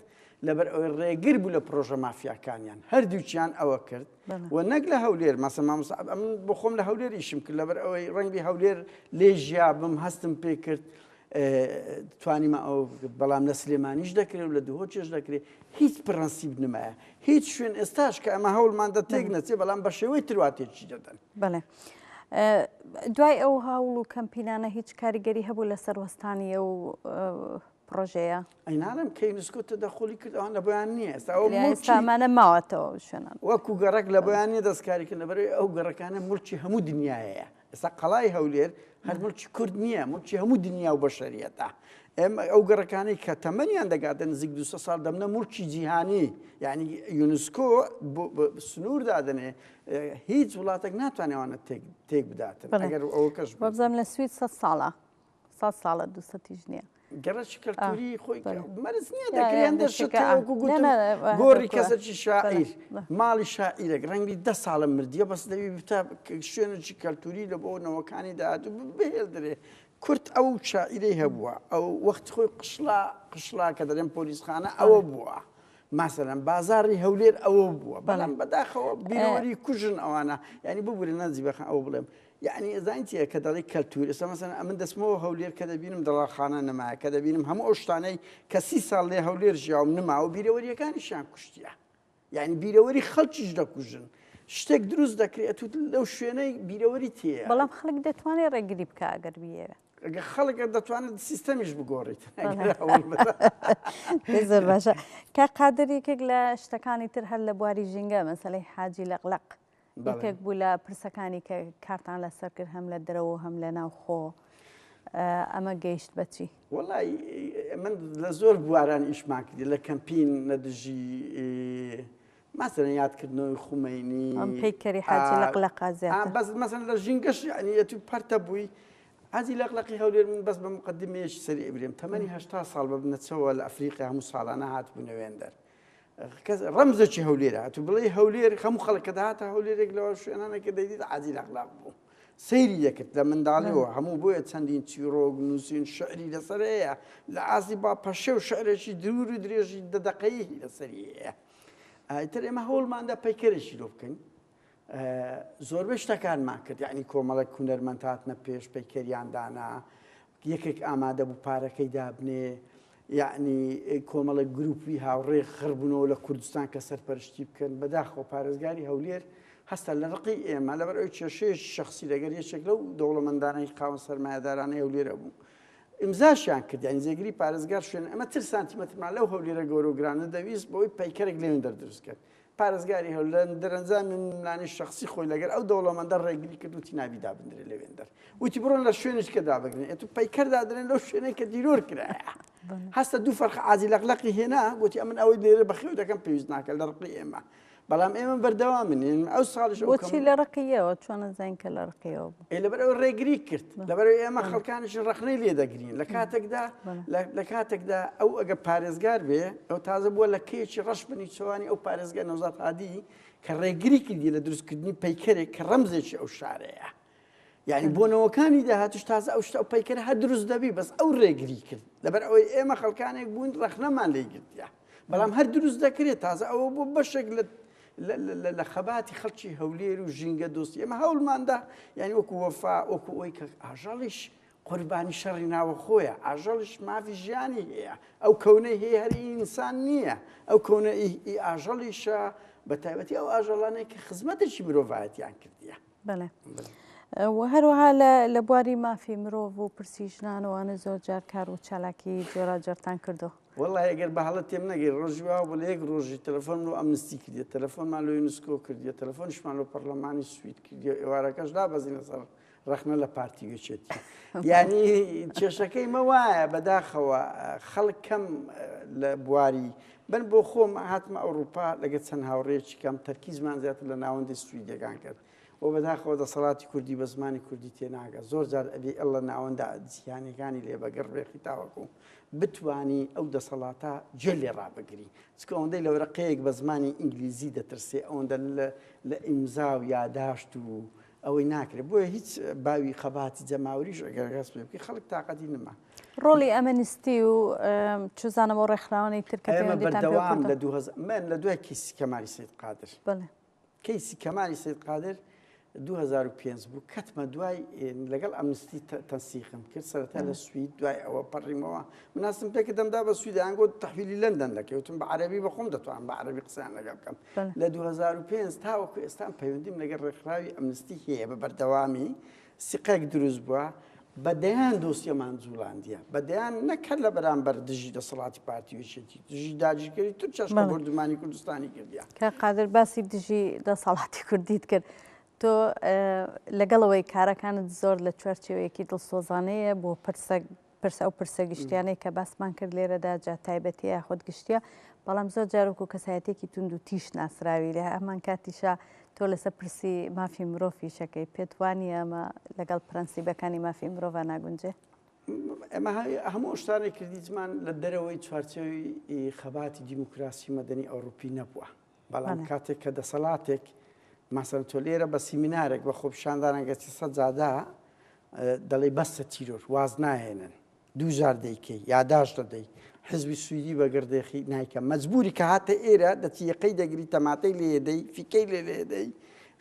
لەبەر ئەوەی ڕێگر بوو لە پرۆژە مافیاکانیان هەردووکیان ئەوە کرد و نەک لە هەولێر مەسە مامۆستا ئەمن بۆ خۆم لە هەولێر ئیشم کرد لەبەر ئەوەی ڕەنگی هەولێر لێ ژیابم هەستم پێ کرد توانیمە ئەو بەڵام لە سلێمانیش دەکرێت و لە دهۆکێش دەکرێت هیچ پرەنسیب نمایە هیچ شوێن ئێستاش کە ئەمە هەوڵماندا تێک نەچێ بەڵام بە شێوەی تروا تێکی دەدەن. بەڵێ. دوای ئەو هەوڵ و کەمپینانە هیچ کاریگەری هەبوو لەسەر وەستانی ئەو پڕۆژەیە؟ ئەی ناڵێم کە یونسکۆ تەدەخولی کرد ئەوان لە بۆیان نییە ئێستا ئەوە لە ئێستا ئەمانە ماوەتەوە ئەو شوێنان. وەکو گەڕەک لە بۆیان نییە دەستکاری کردن لەبەرئەوەی ئەو گەڕەکانە موڵکی هەموو دنیایەیە ئێستا قەڵای هەولێر هەر موڵکی کورد نییە موڵکی هەموو دنیا و بەشەریەتە ئێمە ئەو گەڕەکانەی کە تەمەنیان دەگاتە نزیک 200 ساڵ دەبنە موڵکی جیهانی یعنی یونسکۆ سنوور دادەنێ هیچ وڵاتێک ناتوانێت ئەوانە تێک بداتن ئەگەر ئەوە کەش وەبزانم لە سوید 100 ساڵە سەد ساڵە دووسەتیش نییە. گەڕەکی کەلتوری خۆی مەرز نییە دەکرێن هەندێک شت هەیە وەکو گوتم گۆڕی کەسێکی شاعیر ماڵی شاعیرێک ڕەنگی دە ساڵە مردیە بەس دەوی بتا شوێنێکی کەلتوری لە بۆ نەوەکانی داهاتوو بهێڵدرێ کورد ئەو شاعیرەی هەبووە ئەو وەخت خۆی قشڵا قشڵا کە دەڵێن پۆلیسخانە ئەوە بووە ماسەلەن بازاڕی هەولێر ئەوە بووە بەڵام بەداخەوە بیرەوەری کوژن ئەوانە یعنی ببورە نەجیبەخان ئەوە بڵێم یەعنی ئەزانی چیە کە دەڵێی کەلتور ئێستا مەسەلەن ئەمن دەچمەوە هەولێر کە دەبینم دەڵاڵخانە نەمایە کە دەبینم هەموو ئەو شتانەی کە سی ساڵ لێ هەولێر ژیاوم نماوە بیرەوەریەکانیشیان کوشتیە یعنی بیرەوەری خەڵکیش دەکوژن شتێک دروست دەکرێت ئەتوو لەو شوێنەی بیرەوەری تێیە بەڵام خەڵک دەتوانێت ڕێگری بکە ئەگەر بیەوێ ئەگەر خەڵک دەتوانێت سیستەمیش بگۆڕیت زۆر باشە کاک قادر یەکێک لە شتەکانی تر هەر لە بواری ژینگە مەسەلەی حاجی لەقلەق یەکێک بوو لە پرسەکانی کە کارتان لەسەر کرد هەم لە دەرەوە هەم لە ناوخۆ ئەمە گەیشت بەچی؟ وەڵی من لە زۆر بواران ئیشمان کردی لە کەمپین لە دژی مەسەلەن یادکردنەوەی خومەینی ئەم پەیکەری حاجی لەقلەقا زیاتر بەس مەسەلەن لە ژینگەش یعنی ئەتوو پەرتە بووی حاجی لەقلەقی هەولێر من بەس بە مقدمەیەکی سەری ئەبرێم تەمەنی 80 ساڵ بە بنەچەوە لە ئەفریقیا هەموو ساڵانە هاتبوونە وێندەر کەس ڕەمزێکی هەولێرە ئەتوو بڵێی هەولێر هەموو خەڵک کە دەهاتە هەولێرێک لەوە شوێنانە کە دەیدیت حاجی لەقلەق بوو سەیری دەکرد لە منداڵیەوە هەموو بۆیە چەندین چیرۆک نووسین شعری لەسەر هەیە لە ئاستی با پەشێو شعرێکی دوور و درێژی دە دەقەیی لەسەری هەیە ئیتر ئێمە هەوڵماندا پەیکەرێکی لۆ بکەین زۆربەی شتەکانمان کرد یعنی کۆمەڵێک هونەرمەند هاتنە پێش پەیکەریان دانا یەکێک ئامادە بوو پارەکەی دابنێ یعنی کۆمەڵێک گروپی هاوڕێ خڕبوونەوە لە کوردستان کە سەرپەرشتی بکەن بەداخەوە پارێزگاری هەولێر هەستا لە ڕقی ئێمە لەبەر ئەوی کێشەیەکی شخصی لەگەر یەکێک لەو دەوڵەمەندانەی خاوەن سەرمایەدارانەی هەولێرە بوو ئیمزاشیان کرد یعنی جێگری پارێزگار شوێن ئەمە تر سانتیمەترمان لەو هەولێرە گەورە و گرانە دەویست بۆی پەیکەرێک لەوێن دەردروست کرد پارێزگاری هەولێر دەرەنجامی ململانێی شەخسی خۆی لەگەر ئەو دەوڵەمەندە ڕێگری کرد وتی نابی دابندرێ لەوێندەر وتی بڕۆن لە شوێنیش کە دابگرن ئێ تو پەیکەر دادرێن لەو شوێنەی کە دیرۆر کرایە هەستە دوو فەرخ عازی لەقلەقی هێنا گوتی ئەمن ئەوەی لێرە بەخێو دەکەم پێویست ناکە لە ڕقی ئێمە بەڵام ئێمە بەردەوامن ئەو ساڵش بۆچی لە ڕقیەوە چۆن ئەزانین کە لە ڕقیەوە بوو ئێ لەبەر ئەو ڕێگری کرد لەبەر ئێمە خەڵکانیش ڕەخنەی لێ دەگرین لە کاتێکدا لە کاتێکدا ئەو ئەگە پارێزگار بێ ئەو تازە بووە لە کەیەکی ڕەش بنی چوانی ئەو پارێزگا نەوزاد هادی کە ڕێگری کردی لە دروستکردنی پەیکەرێک کە ڕەمزێکی ئەو شارەیە یعنی بۆنەوەکانی داهاتوش تازە ئەو شتە ئەو پەیکەرە هەر دروست دەبی بەس ئەو ڕێگری کرد لەبەر ئەوەی ئێمە خەڵکانێک بوون ڕەخنەمان لێ گرتیا بەڵام هەر دروست دەکرێت تازە ئەوە بۆ بەشێک لە لە خەباتی خەڵکی هەولێر و ژینگە دۆستی ئێمە هەوڵماندا یعنی وەکو وەفا وەکو ئەوی کە ئاژەڵیش قوربانی شەڕی ناوەخۆیە، ئاژەڵیش مافی ژیانی هەیە، ئەو کەونەی هەیە هەر ئی ئینسان نییە، ئەو کەونە ئی ئاژەڵیشە، بە تایبەتی ئەو ئاژەڵانەی کە خزمەتێکی مرۆڤایەتیان کردیە. بەڵێ. و هەروەها لە بواری مافی مرۆڤ و پرسی ژنان و ئەوانە زۆر جار کار و چالاکی جۆراوجۆرتان کردووە. وەڵڵاهی ئەگەر بە هەڵە تێم نەگەی ڕۆژی وا بوو لە یەک ڕۆژی تەلەفۆن لۆ ئەمنستی کردیە، تەلەفۆنمان لۆ یونسکۆ کردیە، تەلەفۆنیشمان لۆ پەڕلەمانی سوید کردیە، ئێوارەکەش دابەزینە سەر ڕەخنە لە پارتی و یەکێتی یعنی کێشەکەی مە وایە بەداخەوە خەڵک کەم لە بواری بن بۆ خۆم هاتمە ئەوروپا لەگە چەند هاوڕێکی کەم تەرکیزمان زیاتر لە ناوەندی سویدەکان کرد و بەداخەوە دەسەڵاتی کوردی بە زمانی کوردی تێناگە زۆر جار ئەبێ ئەلە ناوەندە جیهانیەکانی لێ بەگەڕ بێخی تاوەکو بتانی ئەو دەسەڵاتە جێ لێ ڕابگری چکە ئەوەندەی لە وەرەقەیەک بە زمانی ئینگلیزی دەترسێ ئەوەندە لە ئیمزا و یاداشت و ئەوەی ناکرێت بۆیە هیچ باوی خەباتی جەماوریش ئەگەر هەست پێ بکەی خەڵک تاقەتی نما. ڕۆڵی ئەمنستی و چزانم ئەو ڕێکخراوانەی تر کە ئێمە پەیوەندیتان پێوە بەردەوام کردووە؟ لە 2000 من لە دوای کەیسی کەمالی سەید قادر بەڵێ. کەیسی کەمالی سەید قادر 2005 بوو کەتمە دوای لەگەڵ ئەمنستی تەنسیقم کرد سەرەتا لە سوید دوای ئەوە پەڕیمەوە من هەستم پێکرد دەمدا بە سوید یان گوت تەحویلی لەندەن دەکەی وتم بە عەرەبی بە خۆم دەتوانم بە عەرەبی قسەیان لەگەڵ بکەم لە 2005 تاوەکو ئێستا پەیوەندیم لەگەڵ ڕێکخراوی ئەمنستی هەیە بە بەردەوامی سیقێک دروست بووە بە دەیان دۆسیەمان جوڵاندیە بە دەیان نەک هەر لە بەرامبەر دژی دەسەڵاتی پارتی و یەکێتی دژی داگیرکەری تورکیاش کە بۆردومانی کوردستانی کردیە. کاک قادر باسی دژی دەسەڵاتی کوردیت کرد تۆ لەگەڵ ئەوەی کارەکانت زۆر لە چوارچێوەیەکی دڵسۆزانەیە بۆ پرسە پرسە ئەو پرسە گشتیانەی کە باسمان کرد لێرەدا جا تایبەتیە یاخود گشتیە بەڵام زۆر جار وەکو کەسایەتێکی توند و تیش ناسراوی لە هەمان کاتیشا تۆ لەسەر پرسی مافی مرۆڤ ئیشەکەی پێت وانیە ئەمە لەگەڵ پرەنسیبەکانی مافی مرۆڤ ناگونجێ؟ ئێمە هەموو شتانێک کردیمان لە دەرەوەی چوارچێوی خەباتی دیموکراسی مەدەنی ئەوروپی نەبووە بەڵام کاتێک کە دەسەڵاتێک ماسەن تۆ لێرە بە سیمینارێک بە خۆپیشاندانە گەچی سەجادا دەڵێی بەسە تیرۆر واز ناهێنن دووجار دەیکەی یاداشت دەدەی حزبی سویدی بە گردێخی نایکە مەجبوری کە هاتە ئێرە دەچی یەقەی دەگری تەماتەی لێدەی فیکەی لێ لێدەی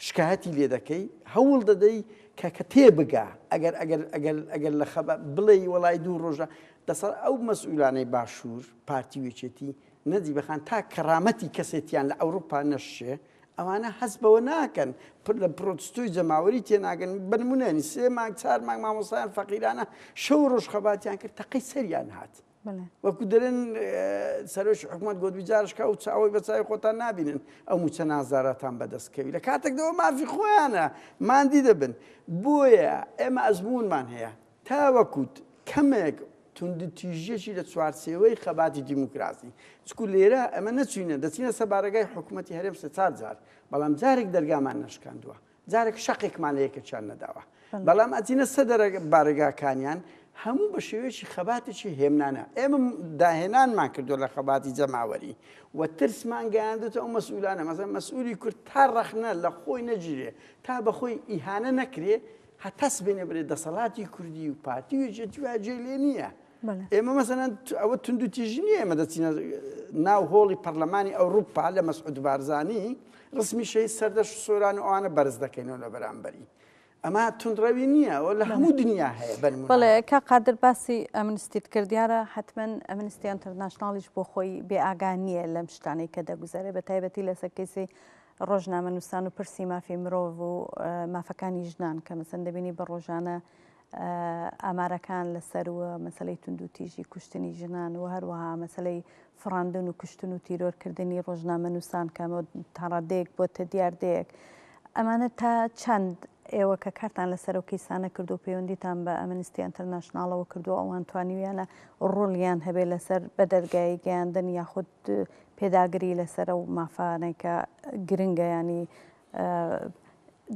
شکایەتی لێ دەکەی هەوڵ دەدەی کە کە تێبگا ئەگەر ئەگەر ئەگەر ئەگەر لە خەبە بڵێ وەڵای دوو ڕۆژە دەسەڵ ئەو مەسئولانەی باشوور پارتی وێچێتی نەجیبە خان تا کەرامەتی کەسێتیان لە ئەوروپا نەشێ ئەوانە هەست بەوە ناکەن پر لە پرۆتستۆی جەماوەری تێناگەن بە نمونەنی سێ مانگ چار مانگ مامۆستایان فەقیرانە شەو ڕۆژ خەباتیان کرد تەقەی سەریان هات وەکو دەرێن سەرۆکی حکومەت گۆتبی جارشکە ئەو چاوەی بە چاوی خۆتان نابینن ئەو موچە نازاراتان بەدەست کەوی لە کاتێکدەوە مافی خۆیانە ماندی دەبن بۆیە ئێمە ئەزمونمان هەیە تاوەکوت کەمێک توندوتیژیەکی لە چوارچێوەی خەباتی دیموکراسی چکو لێرە ئەمە نەچوینە دەچینە سەر بارەگای حکومەتی هەرێم سێ چار جار بەڵام جارێک دەرگامان نەشکاندووە جارێک شەقێکمان لە یەکێکیان نەداوە بەڵام ئەچینە سەر بارەگاکانیان هەموو بە شێوەیەکی خەباتێکی هێمنانە ئێمە داهێنانمان کردو لە خەباتی جەماوەری و ترسمان گەیاندێتە ئەو مەسئولانە مەسەن مەسئولی کورد تا ڕەخنە لە خۆی نەگیرێ تا بەخۆی ئیهانە نەکرێ هەتا سبەینێ بڵێ دەسەڵاتی کوردی و پارتی و یەکێتی وایە جێی لێ نییە. ئێمە مەسەلەن ئەوە توندوتیژی نییە ئێمە دەچینە ناو هۆڵی پەرلەمانی ئەوروپا لە مەسعود بارزانی ڕسمی شەهید سەردەشت و سۆران و ئەوانە بەرز دەکەینەوە لە بەرامبەری. ئەمە توندڕەوی نییە ئەوە لە هەموو دنیا هەیە بەنمونە. بەڵێ کاک قادر باسی ئەمنستیت کرد دیارە حەتمەن ئەمنستی ئەنتەرناشناڵیش بۆ خۆی بێ ئاگا نییە لەم شتانەی کە دەگوزەرێ بە تایبەتی لەسەر کەیسی ڕۆژنامەنووسان و پرسی مافی مرۆڤ و مافەکانی ژنان کە مەسەن دەبینی بە ڕۆژانە ئامارەکان لەسەر و مەسلەی توندوتیژی کوشتنی ژنان و هەروەها مەسلەی فڕاندن و کوشتن و تیرۆرکردنی ڕۆژنامەنووسان کە تاڕادەیەک بۆتە دیاردەیەک ئەمانە تا چەند ئێوە کە کارتان لەسەر ئەو کەیسانە کردو پەیوەندیتان بە ئەمنستی ئەنتەرناشناڵەوە کردو ئەوان توانیویانە ڕۆڵیان هەبێ لەسەر بە دەرگایی گەیاندن یاخود پێداگری لەسەر ئەو مافانەی کە گرنگە ینی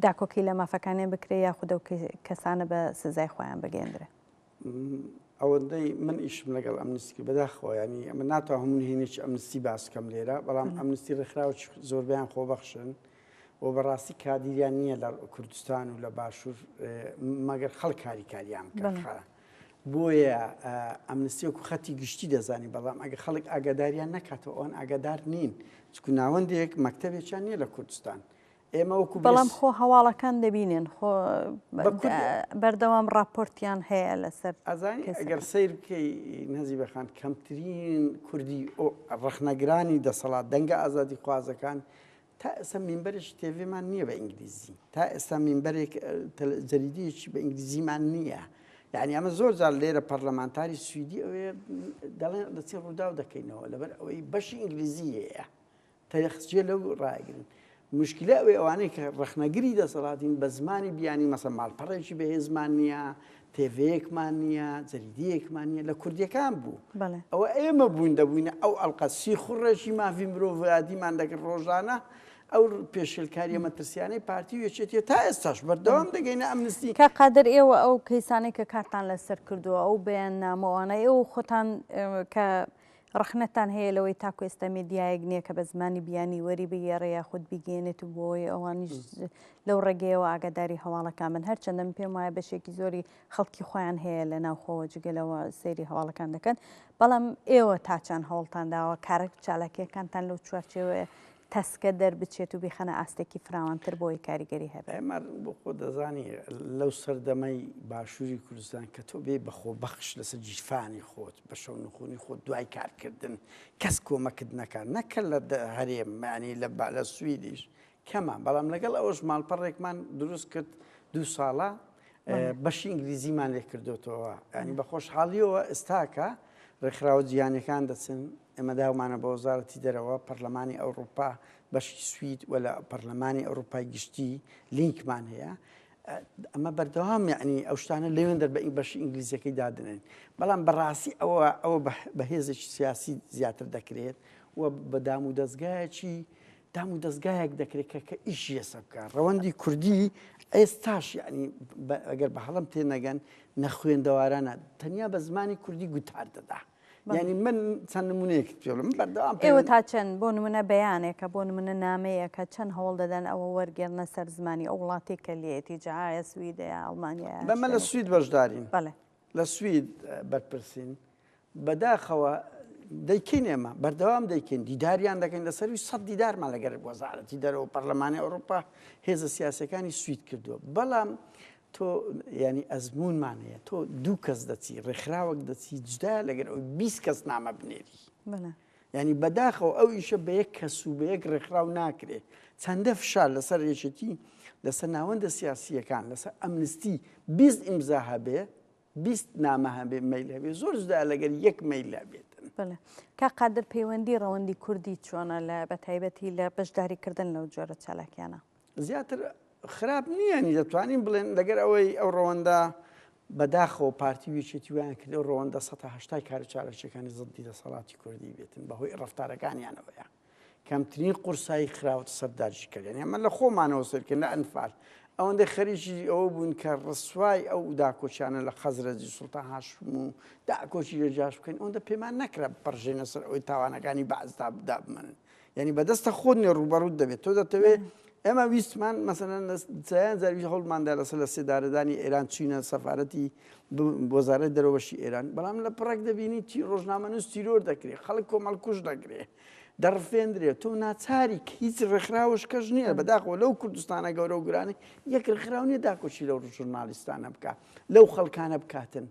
داکۆکی لە مافەکانیان بکرێ یاخود ئەو کەسانە بە سزای خۆیان بگەندرێ. ئەوەندەی من ئیشم لەگەڵ ئەمنستی بەداخەوە ینی ئەمە ناتوانم هەموو نهێنێکی ئەمنستی باس بکەم لێرە بەڵام ئەمنستی ڕێکخراوێکی زۆربەیان خۆبەخشن و بەڕاستی کادیریان نییە لە کوردستان و لە باشوور مەگەر خەڵک هاریکاریان بکە بۆیە ئەمنستی وەکو خەتی گشتی دەزانی بەڵام ئەگە خەڵک ئاگاداریان نەکاتەوە ئەوان ئاگادار نین چکو ناوەندێک مەکتەبێکیان نییە لە کوردستان. ئێمە وەکو بەڵام خۆ هەواڵەکان دەبینن خۆ بەردەوام ڕاپۆرتیان هەیە لەسەر ئەزانی ئەگەر سەیر بکەی نەزیبە خان کەمترین کوردی ڕەخنەگرانی دەسەڵات دەنگە ئازادی خوازەکان تا ئێستا مینبەرێکی تێڤێمان نییە بە ئینگلیزی تا ئێستا مینبەرێک جەریدەیەکی بە ئینگلیزیمان نییە یعنی ئەمە زۆر جار لێرە پەرلەمانتاری سویدی ئەوێ دەڵێن دەچین ڕووداو دەکەینەوە لەبەر ئەوەی بەشی ئینگلیزی هەیە تەخجێ لەو ڕایگرن مشکلە ئەوەی ئەوانەی کە ڕەخنەگری دەسەڵاتین بە زمانی بیانی مەسە ماڵپەڕێکی بەهێزمان نییە تێڤەیەکمان نییە جەریدەیەکمان نییە لە کوردیەکان بوو ئەوە ئێمە بووین دەبووینە ئەو ئەڵقە سیخوڕێکی مافی مرۆڤایەتیمان دەکرد ڕۆژانە ئەو پێشێلکاریە مەترسیانەی پارتی و یەکێتیە تا ئێستاش بەردەوام دەگەینە ئەمنستی. کاک قادر ئێوە ئەو کەیسانەی کە کارتان لەسەر کردووە ئەو بەیاننامەوانە ئێوە خۆتان کە ڕەخنەتان هەیە لەوەی تاکو ئێستا مێدیایەک نییە کە بە زمانی بیانی وەری بگێڕێ یاخود بیگەیەنێت و بۆی ئەوانیش لەو ڕێگەیەوە ئاگاداری هەواڵەکان بن هەرچەندە من پێم وایە بەشێکی زۆری خەڵکی خۆیان هەیە لە ناوخۆوە جگە لەوە سەیری هەواڵەکان دەکەن بەڵام ئێوە تا چەند هەوڵتان داوە کارە چالاکیەکانتان لەو چوارچێوەیە تەسکە دەربچێت و بیخەنە ئاستێکی فراوانتر بۆی کاریگەری هەبێت. ئێمە بۆ خۆ دەزانی لەو سەردەمەی باشووری کوردستان کە تۆ بێ بە خۆبەخش لەسەر گیرفانی خۆت بە شەونخونی خۆت دوای کارکردن کەس کۆمەکت نەکات نەکە لە هەرێم یانی لە لە سویدیش کەمە بەڵام لەگەڵ ئەوەش ماڵپەڕێکمان دروست کرد دوو ساڵە بەشی ئینگلیزیمان لێ کردوتەوە ینی بە خۆشحاڵیەوە ئێستاکە ڕێکخراوە جیهانیەکان دەچن، ئێمە داومانە بە وەزارەتی دەرەوە، پەرلەمانی ئەوڕوپا، بەشی سوید و لە پەرلەمانی ئەوڕوپای گشتی لینکمان هەیە. ئەمە بەردەوام یعنی ئەو شتانە لەوێندەر بە بەشی ئینگلیزیەکەی دادنێن. بەڵام بەڕاستی ئەوە ئەوە بە هێزێکی سیاسی زیاتر دەکرێت و بە دام و دەستگایەکی دام و دەستگایەک دەکرێت کە کە ئیشی لەسەر بکە ڕەوەندی کوردی ئێستاش یعنی ئەگەر بە هەڵم تێنەگەن نەخوێندەوارانە تەنیا بە زمانی کوردی گوتار دەدا. یعنی من چەند نمونەیەکت پێ بڵێم بەردەوام ئێوە تا چەند بۆ نمونە بەیانێکە بۆ نمونە نامەیەکە چەند هەوڵ دەدەن ئەوە وەرگێڕنە سەر زمانی ئەو وڵاتێک کە لێیەتی جا ئایا سویدە یا ئەڵمانیا یا بەمە لە شوێنێک سوید بەشدارین بەڵێ لە سوید بەرپرسین بەداخەوە دەیکەین ئێمە بەردەوام دەیکەین دیداریان دەکەین لە سەروی سە دیدارمان لەگەر وەزارەتی دەرەوە پەرلەمانی ئەوروپا هێزە سیاسەکانی سوید کردووە بەڵام تۆ ینی ئەزمونمان هەیە تۆ دوو کەس دەچی ڕێکخراوەک دەچی جدا لەگەر ئەو 20 کەس نامە بنێری ینی بەداخەوە ئەو ئیشە بە یەک کەس و بە یەک ڕێکخراو ناکرێت چەندە فشار لەسەر یەکێتی لەسەر ناوەندە سیاسیەکان لەسەر ئەمنستی 20 ئیمزا هەبێ 20 نامە هەبێ مەیل هەبێ زۆر جودایە لەگەر یەک مەیل هەبێتن. بەڵێ کاک قادر پەیوەندی ڕەوەندی کوردی چۆنە لە بەتایبەتی لە بەشداری کردن لەو جۆرە چالاکیانە؟ زیاتر خراپ نییە نی دەتوانین بڵێن لەگەر ئەوەی ئەو ڕەوەندە بەداخەوە پارتی و یەکێتی وایان کرد ئەو ڕەوەندە 180 کار و چالاکیەکانی زدی دەسەڵاتی کوردی بێتن بەهۆی ڕەفتارەکانیانەوەیە. کەمترین قورسایی خراوەتە سەر داگیرکەر یانی ئەمە لە خۆمانەوە سەیرکەین لە ئەنفال ئەوەندە خەریکی ئەوە بوون کە ڕسوای ئەو داکۆکیانە لە خەزرەجی سوڵتان هاشم و داکۆکی لە جاش بکەین ئەوەندە پێمان نەکرا بپەرژێنە سەر ئەوەی تاوانەکانی بەعس دابمەنن یعنی بەدەستە خۆت نیە ڕووبەڕووت دەبێت تۆ دەتەوێت ئێمە ویستمان مەسەلەن لە سەیان جار ویست هەوڵماندا لەسەر لە سێدارەدانی ئێران چوینە سەفارەتی وەزارەت دەرەوەشی ئێران بەڵام لە پڕێک دەبینی تی ڕۆژنامەنووس تیرۆر دەکرێت خەڵک کۆمەڵکوژ دەکرێت دەڕفێندرێت تۆ ناچاری هیچ ڕێکخراوش کەش نییە بەداخەوە لەو کوردستانە گەورە و گرانی یەک ڕێکخراو نییە داکۆکی لەو ژورنالیستانە بکە لەو خەڵکانە بکاتن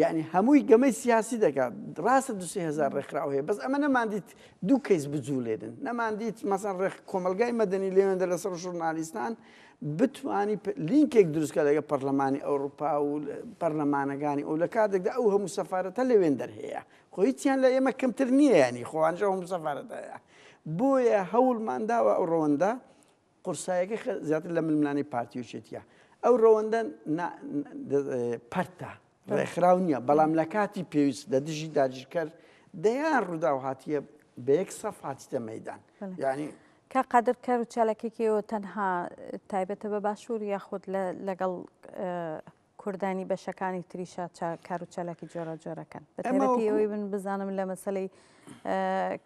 یعنی هەمووی گەمەی سیاسی دەکات ڕاستە دوسێ هزار ڕێکخراو هەیە بەس ئەمە نەماندیت دوو کەیس بجوولێنن نەماندیت مەسەن ڕێخ کۆمەلگای مەدەنی لێوێندە لەسەر ژورنالیستان بتانی لینکێک دروستکە لەگە پەرلەمانی ئەوروپا و پەرلەمانەکانی ئەو لە کاتێکدا ئەو هەموو سەفاەتە لەوێندەر هەیە خۆ هیچیان لە ئێمە کەمتر نییە ینی خۆوانش ئەو هەموو سەفاەتە هەیە بۆیە هەوڵمان داوە ئەو ڕەوەندە قورسایەکەی زیاتر لە ململانێی پارتی و یەکێتیە. ئەو ڕەوەندە پەرتە، ڕێکخراو نییە، بەڵام لە کاتی پێویست لە دژی داگیرکەر دەیان ڕووداو هاتیە بە یەک سەف هاتیتە مەیدان. یعنی کاک قادر کار و چالاکیەکی ئێوە تەنها تایبەتە بە باشوور یاخود لەگەڵ کوردانی بەشەکانی تریشا کار و چالاکی جۆراوجۆرەکەن بە تایبەتی ئەوەی من بزانم لە مەسەلەی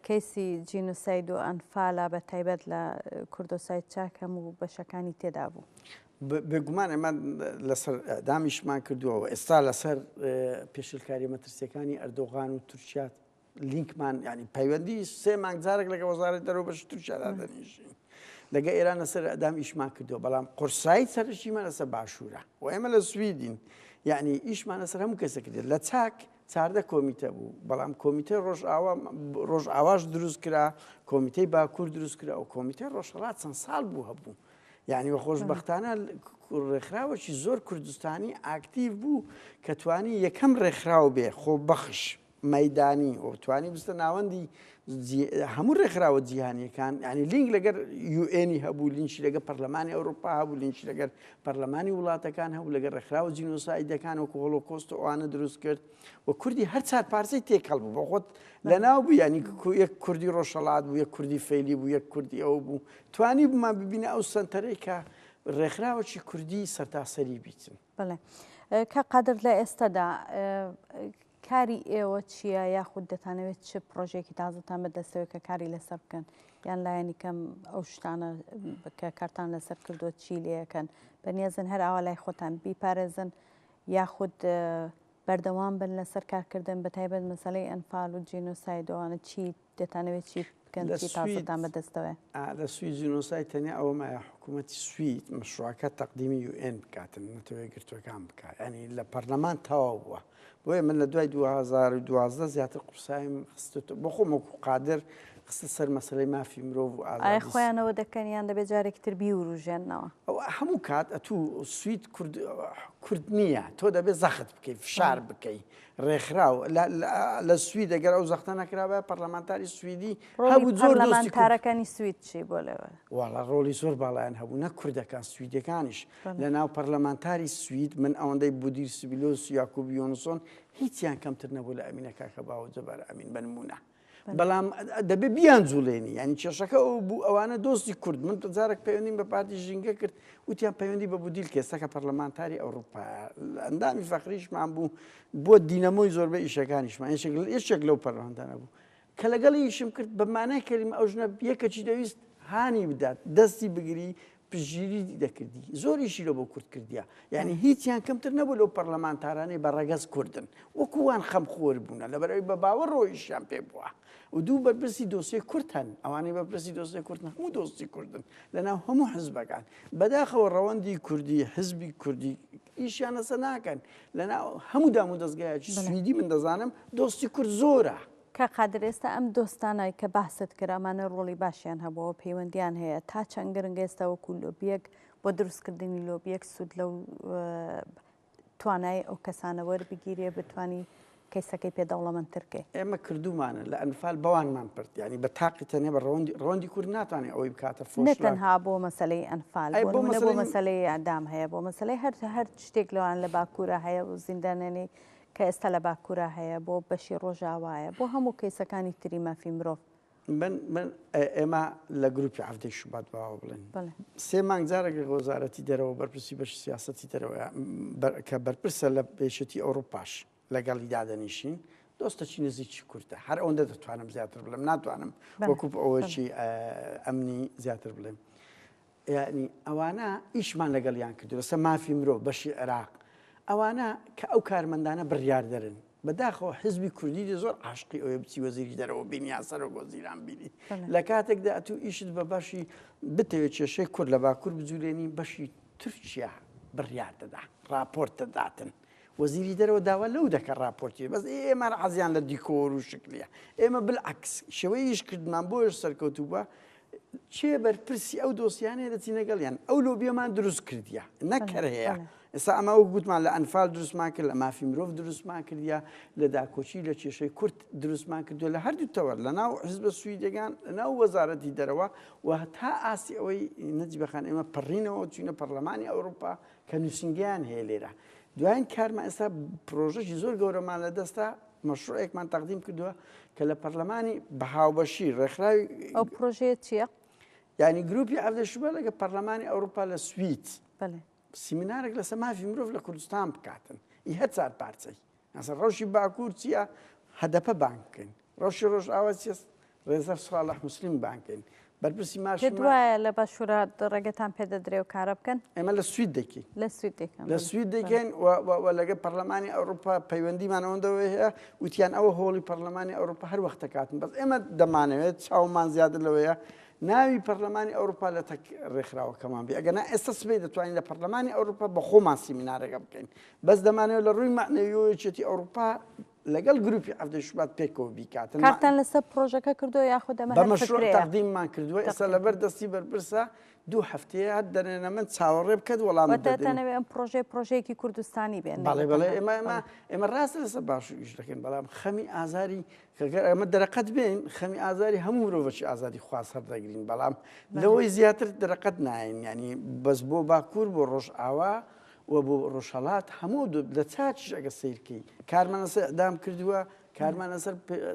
کەیسی جینوساید و ئەنفالا بە تایبەت لە کوردۆساید چاک هەموو بەشەکانی تێدا بوو. بێگومان ئێمە لەسەر ئیعدامیشمان کردووە و ئێستا لەسەر پێشلکاریە مەترسیەکانی ئەردۆغان و تورکیا لینکمان ینی پەیوەندی سێ مانگ جارێک لەگە وەزارەتی دەرەوە بەشی تورکیا دادەنیشین. لەگە ئێران لەسەر ئەدام ئیشمان کردووە بەڵام قورسایی سەرشیمان لەسەر باشوورە و ئێمە لە سویدین یعنی ئیشمان لەسەر هەموو کەسە کردێت لە چاک 14 کۆمیتە بوو بەڵام کۆمیتەی ڕۆژئاوا ڕۆژئاواش دروست کرا کۆمیتەی باکوور دروست کرا و کۆمیتەی ڕۆژهەڵات چەند ساڵ بوو هەبوو یعنی بە خۆشبەختانە ڕێکخراوەکی زۆر کوردستانی ئاکتیڤ بوو کە توانی یەکەم ڕێکخراو بێ خۆبەخش مەیدانی و توانی بستە ناوەندی هەموو ڕێکخراوە جیهانیەکان ینی لینک لەگەر UN ی هەبوو لینکی لەگە پەرلەمانی ئەوروپا هەبوو لینکی لەگەر پەرلەمانی وڵاتەکان هەبوو لەگەر ڕێکخراوە جینۆسایدەکان وەکو هۆلۆکۆست و ئەوانە دروست کرد و کوردی هەر چار پارچەی تێکەڵ بوو بۆ خۆت لەناو بوو ینی یەک کوردی ڕۆژهەڵات بوو یەک کوردی فەیلی بوو یەک کوردی ئەو بوو توانی بوومان ببینە ئەو سەنتەرەی کە ڕێکخراوەکی کوردی سەرتاسەری بیتن. بەڵێ کاک قادر لە ئێستادا کاری ئێوە چییە یاخود دەتانەوێت چ پرۆژێکی تازەتان بەدەستەوە کە کاری لەسەر بکەن یان لایەنی کەم ئەو شتانە کە کارتان لەسەر کردووە چی لەکەن بەنیازن هەر ئاوا لای خۆتان بیپارێزن یاخود بەردەوام بن لەسەر کارکردن بە تایبەت مەسلەی ئەنفال و جینۆسایدەوانە چی دەتانەوێت چی بکەن چی تازەتان بەدەستەوەیە؟ لە سوید جینۆساید تەنیا ئەوە مایە حکوومەتی سوید مەشروعەکە تەقدیمی UN بکاتن نەتەوە یەکگرتووەکان بکات یانی لە پەرلەمان تەواو بووە بۆیە من لە دوای 2012 زیاتر قورساییم خستە بۆ خۆم وەکو قادر خستە سەر مەسەلەی مافی مرۆڤ و ئازادی ئایا خۆیانەوە دەکەن یان دەبێت جارێکی تر بیوروژێننەوە؟ ئەوە هەموو کات ئەتوو سوید کورد کورد نییە تۆ دەبێت زەخت بکەی فشار بکەی ڕێکخراو لە سوید ئەگەر ئەو زەختە نەکرابایە پەرلەمانتاری سویدی هەبوو زۆر دۆستی کورد. پەرلەمانتارەکانی سوید چی بۆ لەوە؟ وەڵا ڕۆڵی زۆر باڵایان هەبوو نەک کوردەکان سویدەکانیش لە ناو پەرلەمانتاری سوید من ئەوەندەی بودیر سبیلۆس یاکوب یۆنسۆن هیچیان کەمتر نەبوو لە ئەمینە کاکەباوە جەبار ئەمین بە نموونە. بەڵام دەبێ بیان جوڵێنی ینی کێشەکە ئەو بوو ئەوانە دۆستی کورد من جارێک پەیوەندیم بە پارتی ژینگە کرد وتیان پەیوەندی بە بودیل کێسەکە پەرلەمانتاری ئەوروپا ئەندامی فەقریشمان بوو بۆ دینەمۆی زۆربەی ئیشەکانیشمان یەکێک لەو پەرلەمانتانە بوو کە لەگەڵی ئیشم کرد بە مانای کەلیم ئەو ژنە یەکەکی دەویست هانی بدات دەستی بگری پشتگیری دەکردی زۆر ئیشی لە بۆ کورد کردیا یعنی هیچیان کەمتر نەبوو لەو پەرلەمانتارانەی بە ڕەگەز کوردن وەکو وان خەمخۆر بوونە لەبەرئەوەی بە باوەڕ ڕۆیشیان پێ بووە و دوو بەرپرسی دۆسیەی کورد هەن ئەوانەی بەرپرسی دۆسیەی کوردن هەموو دۆستی کوردن لەناو هەموو حزبەکان بەداخەوە ڕەوەندی کوردی حزبی کوردی ئیشیان لەسەر ناکەن لەناو هەموو دام و دەستگایەکی سویدی من دەزانم دۆستی کورد زۆرە. کاک قادر ئێستا ئەم دۆستانە کە باست کرد ئەمانە ڕۆڵی باشیان هەبووە پەیوەندیان هەیە تا چەند گرنگە ئێستا وەکو لۆبیەک بۆ دروستکردنی لۆبیەک سوود لەو توانای ئەو کەسانە وەربگیرێ بتانی کەیسەکەی پێ دەوڵەمەندتر کەی. ئێمە کردوومانە لە ئەنفال بەوانمان پرد یانی بە تاقی تەنێ بە ڕەوەندی ڕەوەندی کورد ناتوانێت ئەوەی بکاتە فۆشلاک. نە تەنها بۆ مەسەلەی ئەنفال بۆ نموونە بۆ مەسەلەی ئیعدام هەیە بۆ مەسەلەی هەر هەر شتێک لەوان لە باکوورە هەیە و زیندانیانی کە ئێستا لە باکوورا هەیە بۆ بەشی ڕۆژاوایە بۆ هەموو کەیسەکانی تری مافی مرۆڤ. من من ئێمە لە گروپی حەفتەی شوبات باوە بڵێن سێ مانگ جارێک لە وەزارەتی دەرەوە بەرپرسی بەشی سیاسەتی دەرەوە کە بەرپرسە لە یەکێتی ئەوروپاش لەگەڵی دادەنیشین دۆستەکی نزیکی کوردە هەر ئەوەندە دەتوانم زیاتر بڵێم ناتوانم وەکو ئەوەکی ئەمنی زیاتر بڵێم یانی ئەوانە ئیشمان لەگەڵیان کردو لەسەر مافی مرۆڤ بەشی عێراق ئەوانە کە ئەو کارمەندانە بڕیاردەرن بەداخەوە حزبی کوردی دێ زۆر عاشقی ئەوەیە بچی وەزیری دەرەوە بینی یان سەرۆک وەزیران بینی لە کاتێکدا ئەتوو ئیشت بە بەشی بتەوێت کێشەی کورد لە باکوور بجولێنی بەشی تورکیا بڕیار دەدا راپۆرت دەداتن وەزیری دەرەوە داوا لەو دەکە راپۆرتی بەس ئێمە حەزیان لە دیکۆر و شکلیە ئێمە بالعکس شێوەی ئیشکردمان بۆیش سەرکەوتوو بووە کێ بەرپرسی ئەو دۆسیانەیە دەچینە گەڵیان ئەو لۆبیەمان دروست کردیە نەک هەر هەیە ئێستا ئەمە وەک گوتمان لە ئەنفال دروستمان کرد لە مافی مرۆڤ دروستمان کردیە لە داکۆکی لە کێشەی کورد دروستمان کردووە لە هەردوو تەوەر لە ناو حزبە سویدەکان لە ناو وەزارەتی دەرەوە و تا ئاستی ئەوەی نەجیبەخان ئێمە پەڕینەوە چوینە پەرلەمانی ئەوروپا کە نووسینگەیان هەیە لێرە دوایین کارمان ئێستا پرۆژەکی زۆر گەورەمان لە دەستە مەشروعێکمان تەقدیم کردووە کە لە پەرلەمانی بە هاوبەشی ڕێکخراوی ئەو پرۆژەیە چییە؟ یعنی گروپی عەبدە شوبە لەگە پەرلەمانی ئەوروپا لە سوید سیمینارێک لەسەر مافی مرۆڤ لە کوردستان بکاتن ئی هەر چار پارچەی ئەسە ڕەوشی باکوور چییە هەدەپە بانگ بکەین ڕەوشی ڕۆژئاوا چیە ڕێزەر ساڵح موسلیم بانگ کەین بەرپرسی ماشی پێت وایە لە باشوورا ڕێگەتان پێ دەدرێ و کارە بکەن؟ ئێمە لە سوید دەکەین. لە سوید دەکەن. لە سوید دەکەین و لەگە پەرلەمانی ئەوروپا پەیوەندیمان ئەوەندەوە هەیە وتیان ئەوە هۆڵی پەرلەمانی ئەوروپا هەر وەختە کاتن بەس ئێمە دەمانەوێت چاومان زیاتر لەوەیە ناوی پەرلەمانی ئەوروپا لە تەک ڕێکخراوەکەمان بێ ئەگەنا ئێستا سبەی دەتوانین لە پەرلەمانی ئەوروپا بە خۆمان سیمینارەکە بکەین بەس دەمانەوە لە ڕووی مەعنەویەوە یەکێتی ئەوروپا لەگەڵ گروپی حەڤدەی شوبات پێکەوە بیکاتن. کارتان لەسەر پڕۆژەکە کردووە یاخود ئەمە بە هەر مەشروع فکرەیە؟ تەقدیممان کردووە ئێستا تەقدیم لەبەر دەستی بەرپرسە دوو هەفتەیە هەر دەنێنە من چاوەڕێ بکەت وەڵامت واتە دەدەین. دەتانەوێ ئەم پڕۆژەیە پڕۆژەیەکی کوردستانی بێ نەک بەڵێ بەڵێ بەتەنها ئێمە ئێمە بەڵێ. ئێمە ڕاستە لەسەر باشوور ئیش دەکەین بەڵام خەمی ئازاری کە گەر ئێمە دەرەقەت بێین خەمی ئازاری هەموو مرۆڤێکی ئازادی خواز هەردەگرین بەڵام بەڵێ. لەوەی زیاتر دەرەقەت نایەین یانی بەس بۆ باکوور بۆ ڕۆژئاوا و بۆ ڕۆژهەڵات هەموو لە چاچیش ئەگە سەیرکەی کارمان لەسەر ئەدام کردووە کارمان لەسەر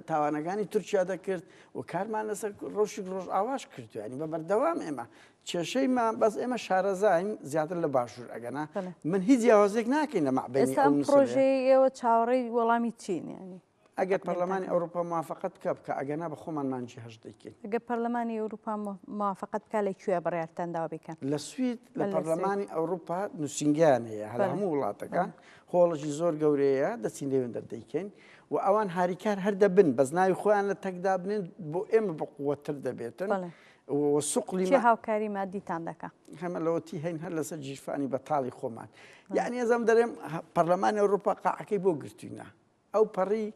تاوانەکانی تورکیا دەکرد و کارمان لەسەر ڕۆشی ڕۆژئاواش کردو ینی بە بەردەوام ئێمە چێشەی ما بەس ئێمە شارەزاین زیاتر لە باشوور ئەگەنا من هیچ جیاوازێک ناکەین لە مەعبەینی ئەم پرۆژەی ئێوە چاوەڕێی وەڵامی چین ینی ئەگەر پەرلەمانی ئەوروپا موافقەت بکا بکا ئەگەر نا بە خۆمان مانگی هەشت دەیکەین. ئەگەر پەرلەمانی ئەوروپا موافقەت بکا لە کوێ بڕیارتان داوە بیکەن؟ لە سوید لە پەرلەمانی ئەوروپا نووسینگەیان هەیە هەر لە هەموو وڵاتەکان هۆڵێکی زۆر گەورەیە دەچین لەوێن دەردەیکەین و ئەوان هاریکار هەر دەبن بەس ناوی خۆیان لە تەکدا بنێن بۆ ئێمە بە قووەتتر دەبێتن و سوقلی کێ هاوکاری مادیتان دەکا؟ هەمە لەوەتی هەین هەر لەسەر گیرفانی بەتاڵی خۆمان یعنی ئەزم دەرێم پەرلەمانی ئەوروپا قاعەکەی بۆ گرتوینە ئەو پەڕی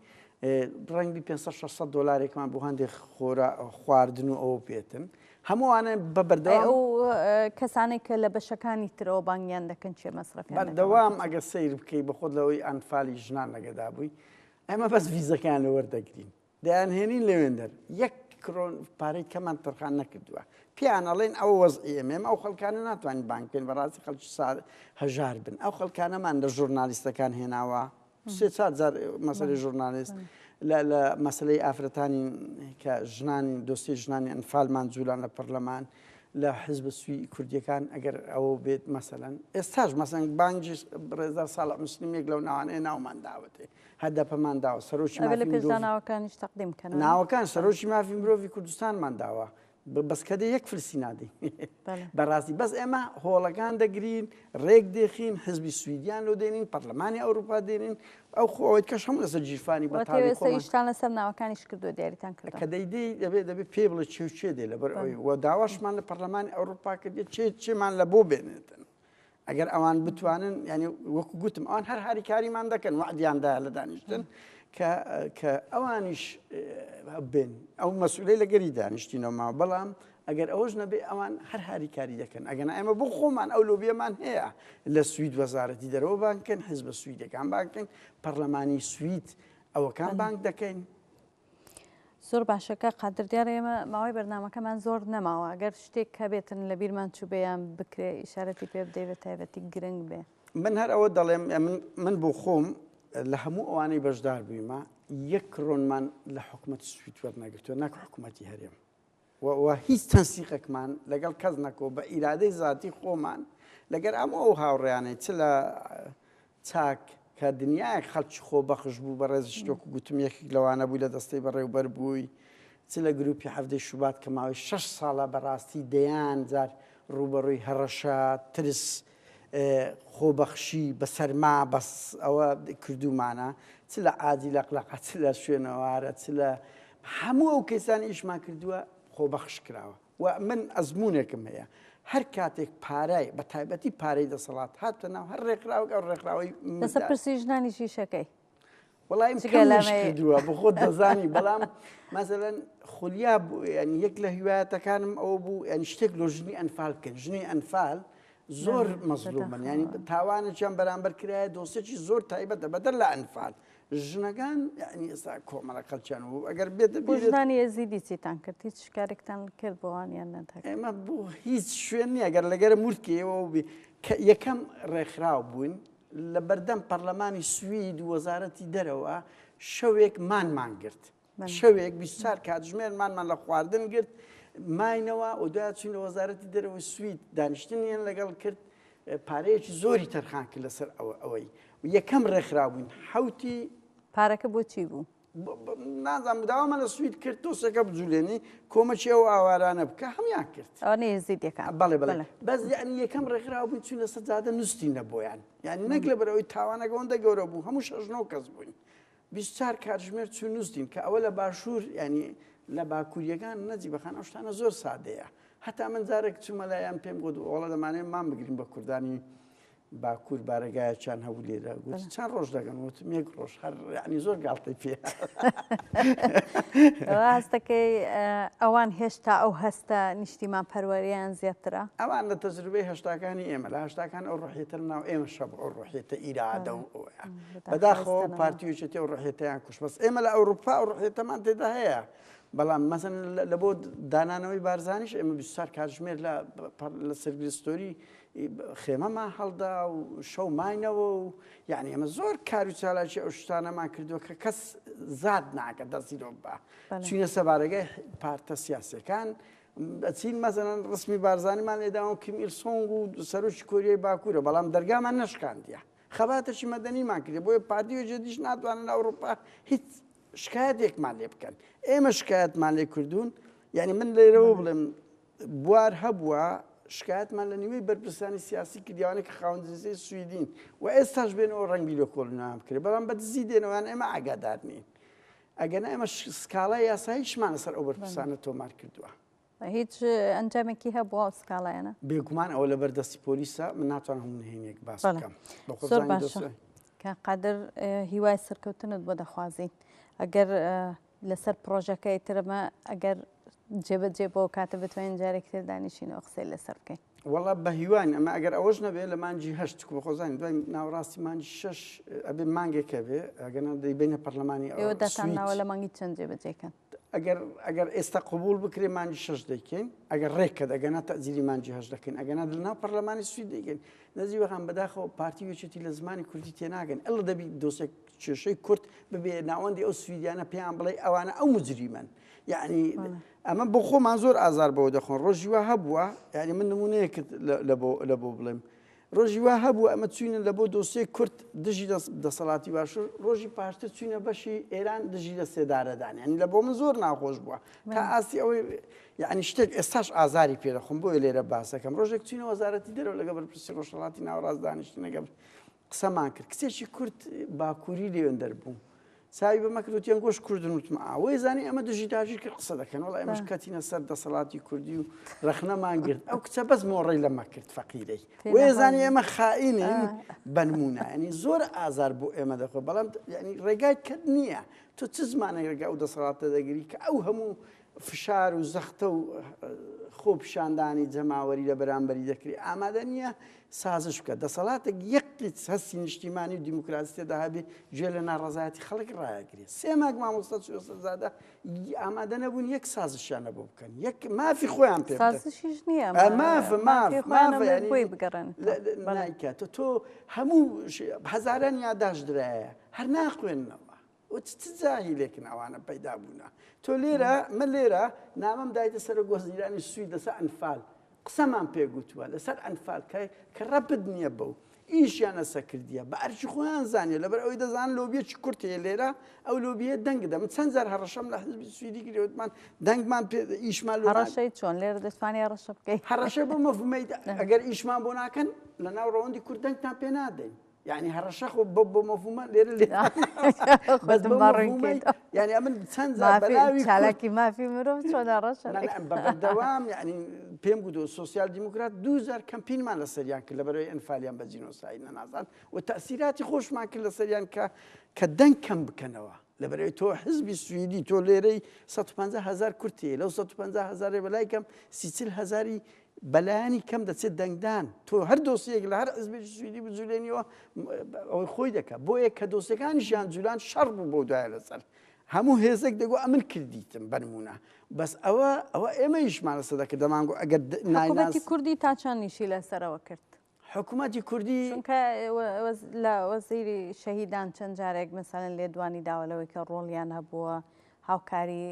ڕەنگبی 500 600 دۆلارێکمان بۆ هەندێک خۆرا خواردن و ئەوە بێتن هەمووانە بە بەردەوام ئەو کەسانێک کە لە بەشەکانی ترەوە بانگیان دەکەن چێ مەسرەفیان بەردەوام ئەگە سەیر بکەی بە خۆت لەوەی ئەنفالی ژنان لەگەدا بووی ئێمە بەس ڤیزەکان لە وەردەگرین دەیانهێنین لەوێندەر یەک کرۆن پارەی کەمان تەرخان نەکردووە پێیان ئەڵێن ئەوە وەزعی ئێمە ئێمە ئەو خەڵکانە ناتوانین بانگ بکەین بەڕاستی خەڵکی هەژار بن ئەو خەڵکانەمان لە ژورنالیستەکان هێناوە سێ چار جار مەسەلەی ژورنالیست لە لە مەسلەی ئافرەتانی کە ژنانی دۆسیەی ژنانی ئەنفالمان جوولان لە پەرلەمان لە حزب سوی کوردیەکان ئەگەر ئەوە بێت مەسەلەن ئێستاش مەسەن بانگی ڕێزدار ساڵح مسلم یەک لەو ناوانەیە ناومان داوەتێ هەدەپەمان داوە سەرۆکی ئەبێ لە مافی پێشدا مرۆڤ ناوەکانیش تەقدیم بکەن ناوەکان سەرۆکی مافی مرۆڤی کوردستانمان داوە بەس کە دێ یەک فلسی نادەین بەڕاستی بەس ئێمە هۆڵەکان دەگرین ڕێک دێخین حزبی سویدیان لۆ دێنین پەرلەمانی ئەوروپا دێنین ئەو خۆ ئەوەی کەش هەموو لەسەر گیرفانی بەتاڵی خۆمان ئیشتان لەسەر ناوەکانیش کردووە دیاریتان کردووە کە دەیدەی دەبێ دەبێ پێ بڵێ چێ و چێ دێ لەبەر ئەوەی و داواشمان لە پەرلەمانی ئەوروپا کردێ چێ چێمان لە بۆ بێنێتن ئەگەر ئەوان بتوانن یعنی وەکو گوتم ئەوان هەر هاریکاریمان دەکەن وعدیان دا لە دانیشتن کە کە ئەوانیش بێن ئەو مەسئولەی لەگەری دانیشتینەوە ماوە بەڵام ئەگەر ئەوەش نەبێ ئەوان هەر هاریکاری دەکەن ئەگەنا ئێمە بۆ خۆمان ئەو لۆبیەمان هەیە لە سوید وەزارەتی دەرەوە بانکەن حزبە سویدەکان بانکەن پەرلەمانی سوید ئەوەکان بانک دەکەین. زۆر باشە کاک قادر دیارە ئێمە ماوەی بەرنامەکەمان زۆر نەماوە گەر شتێک هەبێتن لە بیرمان چووبێ یان بکرێ ئیشارەتی پێ بدەی بە تایبەتی گرنگ بێ. من هەر ئەوە دەڵێم من من بۆ خۆم لە هەموو ئەوانەی بەشدار بوویمە یەک کرۆنمان لە حکوومەتی سوید وەرنەگرتووە نەک حکوومەتی هەرێم و هیچ تەنسیقێکمان لەگەڵ کەس نەکۆ بە ئیرادەی زاتی خۆمان لەگەر ئەم ئەو هاوڕێیانەی چ لە چاک کە دنیایەک خەڵکی خۆبەخش بوو بەڕێزیشت وەکو گوتم یەکێک لەوانە بووی لە دەستەی بەڕێوبەر بووی چ لە گروپی حەڤدەی شوبات کە ماوەی شەش ساڵە بەڕاستی دەیان جار ڕووبەڕووی هەڕەشە ترس خۆبەخشی بە سەرما بەس ئەوە کردوومانە چ لە عاجی لەقلەقە چ لە شوێنەوارە چ لە هەموو ئەو کەسانی ئیشمان کردووە خۆبەخش کراوە و من ئەزموونێکم هەیە هەر کاتێک پارای بە تایبەتی پارەی دەسەڵات هاتە ناو هەر ڕێکخراوێک ئەو ڕێکخراوەی لەسەر پرسی ژنانی شیشەکەی وەڵای من جگە لەمەی- کەمیش کردووە بۆ خۆت دەزانی بەڵام مەسەلەن خولیا بوو یعنی یەک لە هیوایەتەکانم ئەوە بوو یعنی شتێک لۆ ژنی ئەنفال بکەن ژنی ئەنفال زۆر مەزلومن یعنی تاوانێکیان بەرامبەر کرایە دۆسێکی زۆر تایبەتە بەدەر لە ئەنفال ژنەکان یعنی ئێستا کۆمەڵە خەڵکیان و ئەگەر بێتە بۆ ژنانی ئێزیدی چیتان کرد هیچ کارێکتان کرد بۆ وان یان نەتان ئێمە بۆ هیچ شوێن نییە گەر لەگەرە مورتکەیەوە بی کە یەکەم ڕێکخراو بووین لە بەردەم پەرلەمانی سوید و وەزارەتی دەرەوە شەوێک مانمان گرت شەوێک 24 کاتژمێر مانمان لە خواردن گرت ماینەوە و دوای چوین لە وەزارەتی دەرەوەی سوید دانیشتنیان لەگەڵ کرد پارەیەکی زۆری تەرخان کرد لەسەر ئەوە ئەوەی یەکەم ڕێکخراو بووین حوتی پارەکە بۆ چی بوو؟ نازانم داوامان لە سوید کرد تۆسەکە بجولێنی کۆمەکی ئەو ئاوارانە بکە هەموان کرد ئەوانە یەزیدیەکان بەڵێ بەڵێ بەس یعنی یەکەم ڕێکخراو بووین چوین لەسەر جادە نووسینە بۆیان یعنی نەک لەبەر ئەوەی تاوانەکە ئەوەندە گەورە بوو هەموو شەش نۆ کەس بووین 24 کاتژمێر چوو نووسین کە ئەوە لە باشوور ینی لە باکووریەکان نەجیبە خان ئەو شتانە زۆر سادەیە هەتا من جارێک چوومە لایان پێم گوت وەڵا دەمانەوێت مان بگرین بە کوردانی باکوور بارەگایەکیان هەبوو لێرە گوتی چەند ڕۆژ دەگەن وتم یەک ڕۆژ هەر یعنی زۆر گاڵتەی پێ هەستەکەی ئەوان هێشتا ئەو هەستە نیشتیمان پەروەریان زیاترە ئەوان لە تەجروبەی هەشتاکانی ئێمە لە هەشتاکان ئەو ڕحێتە ناو ئێمە شەب ئەو ڕحێتە ئیرادە و ئەوەیە بەداخەوە پارتی و یەکێتی ئەو ڕحێتەیان کوشت بەس ئێمە لە ئەوروپا ئەو ڕحێتەمان تێدا هەیە بەڵام مەسەن لە بۆ دانانەوەی بارزانیش ئێمە 24 کاتژمێر لە لە سەرگرستۆری خێمەمان هەڵدا و شەو ماینەوە و یعنی ئێمە زۆر کار و چالاکی ئەو شتانەمان کردووە کە کەس زاد ناکە دەستی لۆ بە چوینە سەبارەگەی پارتە سیاسەکان ئەچین مەزەنەن ڕسمی بارزانیمان لێداوە کیم ئیل سۆنگ و سەرۆکی کۆریای باکوورە بەڵام دەرگامان نەشکاندیە خەباتەکی مەدەنیمان کردی بۆیە پارتی و جدیش ناتوانن لە ئەوروپا هیچ شکایەتێکمان لێ بکەن ئێمە شکایەتمان لێ کردوون یعنی من لێرەوە بڵێم بوار هەبووە شکایەتمان لە نیوەی بەرپرسانی سیاسی کردیوانە کە خاوەن جنسیەی سویدین و ئێستاش بێنەوە ڕەنگی لێکۆڵینەوەیان بکرێت بەڵام بە دزی دێنەوەیان ئێمە ئاگادار نین ئەگەنا ئێمە سکاڵای یاساییشمان لەسەر ئەو بەرپرسانە تۆمار کردووە. هیچ ئەنجامێکی هەبووە ئەو سکاڵایانە؟ بێگومان ئەوە لەبەر دەستی پۆلیسە من ناتوانم هەموو نهێنیەک باس بکەم. زۆر باشە کاک قادر هیوای سەرکەوتنت بۆ دەخوازین ئەگەر لەسەر پڕۆژەکە ئیتر ئەمە ئەگەر جێبەجێ بۆ کاتە بتوانین جارێکی تر دانیشینەوە قسەی لەسەر بکەین. وەڵا بە هیواین ئەمە ئەگەر ئەوەش نەبێ لە مانگی هەشت چکو بەخۆزانین دوای ناوەڕاستی مانگی شەش ئەبێ مانگێک هەبێ ئەگەنا دەیبەینە پەرلەمانی ئێوە داتان ناوە لە مانگی چەند جێبەجێکەن؟ ئەگەر ئەگەر ئێستا قبول بکرێ مانگی شەش دەیکەین ئەگەر ڕێککەت ئەگەنا تەجیلی مانگی هەشت دەکەین ئەگەنا لە ناو پەرلەمانی سوید دەیکەین نەجیبە خان بەداخەوە پارتی و یەکێتی لە زمانی کوردی تێناگەن ئەلە دەبی دۆسێک کێشەی کورد ببێ ناوەندی ئەو سویدیانە پێیان بڵێ ئەوانە ئەو مجریمەن یعنی ئەمە بۆ خۆمان زۆر ئازار بەوە دەخۆن ڕۆژی وا هەبووە یعنی من نمونەیەکت لە بۆ بڵێم ڕۆژی وا هەبوو ئەمە چوینە لە بۆ دۆسیەی کورد دژی دەسەڵاتی باشوور ڕۆژی پاشتر چوینە بەشی ئێران دژی لە سێدارەدان یعنی لە بۆ من زۆر ناخۆش بووە تا ئاستی ئەوەی یعنی شتێک ئێستاش ئازاری پێ دەخۆم بۆیە لێرە باسەکەم ڕۆژێک چوینە وەزارەتی دەرەوە لەگە بەرپرسی ڕۆژهەڵاتی ناوەڕاست دانیشتنەگە قسەمان کرد کچێکی کورد باکووری لێوێندەر بوو چاوی بەمە کرد وتیان گۆش کوردن وتم ئا وەی زانی ئەمە دژی داگیر کرد قسە دەکەن وەڵا ئێمەش کەتینە سەر دەسەڵاتی کوردی و ڕەخنەمان گرت ئەو کچە بەس مۆڕەی لەمە کرد فەقیرەی وەی زانی ئێمە خائینین بەنمونە ینی زۆر ئازار بۆ ئێمە دەخۆ بەڵام ینی ڕێگای کەت نییە تۆ چ زمانێک ڕێگا ئەو دەسەڵاتە دەگری کە ئەو هەموو فشار و زەختە و خۆپیشاندانی جەماوەری لە بەرامبەری دەکرێت ئامادە نییە سازش بکات دەسەڵاتێک یەک قیچ هەستی نیشتیمانی و دیموکراسی تێدا هەبێ گوێ لە ناڕەزایەتی خەڵک ڕایەگرێ سێ ماگ مامۆستا سوێسەزادە ئامادە نەبوون یەک سازشیان لە بۆ بکەن یەک مافی خۆیان پێ سازشیش نییە ماف ماف ماف بۆی بگەڕێن نایکات تۆ هەموو هەزاران یاداش درایە هەر ناخوێننەوە و چ جاهیلێکن ئەوانە پەیدا بوونە تۆ لێرە من لێرە نامەم دایتە سەرۆک وەزیرانی سوید لەسەر ئەنفال قسەمان پێ گوتووە لەسەر ئەنفال کە کە ڕەبت نییە بەو ئیشیان لەسە کردیە بە ئەرکی خۆیان زانیە لەبەر ئەوەی دەزان لۆبیەکی کورت هەیە لێرە ئەو لۆبیە دەنگ دەم چەند جار هەڕەشەم لە حزبی سویدی گرێوتمان دەنگمان پێ ئیشمان لۆ هەڕەشەی چۆن لێرە دەتوانانی هەڕەشە بکەیت هەڕەشە بۆ مەفهومەی ئەگەر ئیشمان بۆ ناکەن لە ناو ڕەوەندی کورد دەنگتان پێ نادەین یعنی هەڕەشە خۆ بۆ بۆ مەفهومە لێرە لێ بەس بۆ مەفهومەی یعنی ئەمن چەند جار بەناوی چالاکی مافی مرۆڤ چۆن هەڕەشە بە بەردەوام یعنی پێم گوتووە سۆسیال دیموکرات دوو جار کەمپینمان لەسەریان کرد لەبەرەوەی ئەنفالیان بە جینۆساید نەناساند و تەئسیراتی خۆشمان کرد لەسەریان کە کە دەنگ کەم بکەنەوە لەبەرەوەی تۆ حزبی سویدی تۆ لێرەی 150 هزار کورد هەیە لەو 150 هزارێ بەلای کەم 30 هزاری بەلایەنی کەم دەچێت دەنگدان تۆ هەر دۆسیەک لە هەر حزبێکی سویدی بجولێنیەوە ئەوەی خۆی دەکات بۆیە کە دۆسیەکانیشیان جولان شەڕ بوو بۆ دوایە لەسەر هەموو هێزێک دەگو ئەمن کردیتم بەنمونە بەس ئەوە ئەوە ئێمە ئیشمان لەسەر دەکرد دەمانگو ئەگەر حکوومەتی کوردی تا چەند نیشی لەسەرەوە کرد حکوومەتی کوردی چونکە لە وەزیری شەهیدان چەند جارێک مەسەلەن لێدوانی داوە لەوەی کە ڕۆڵیان هەبووە هاوکاری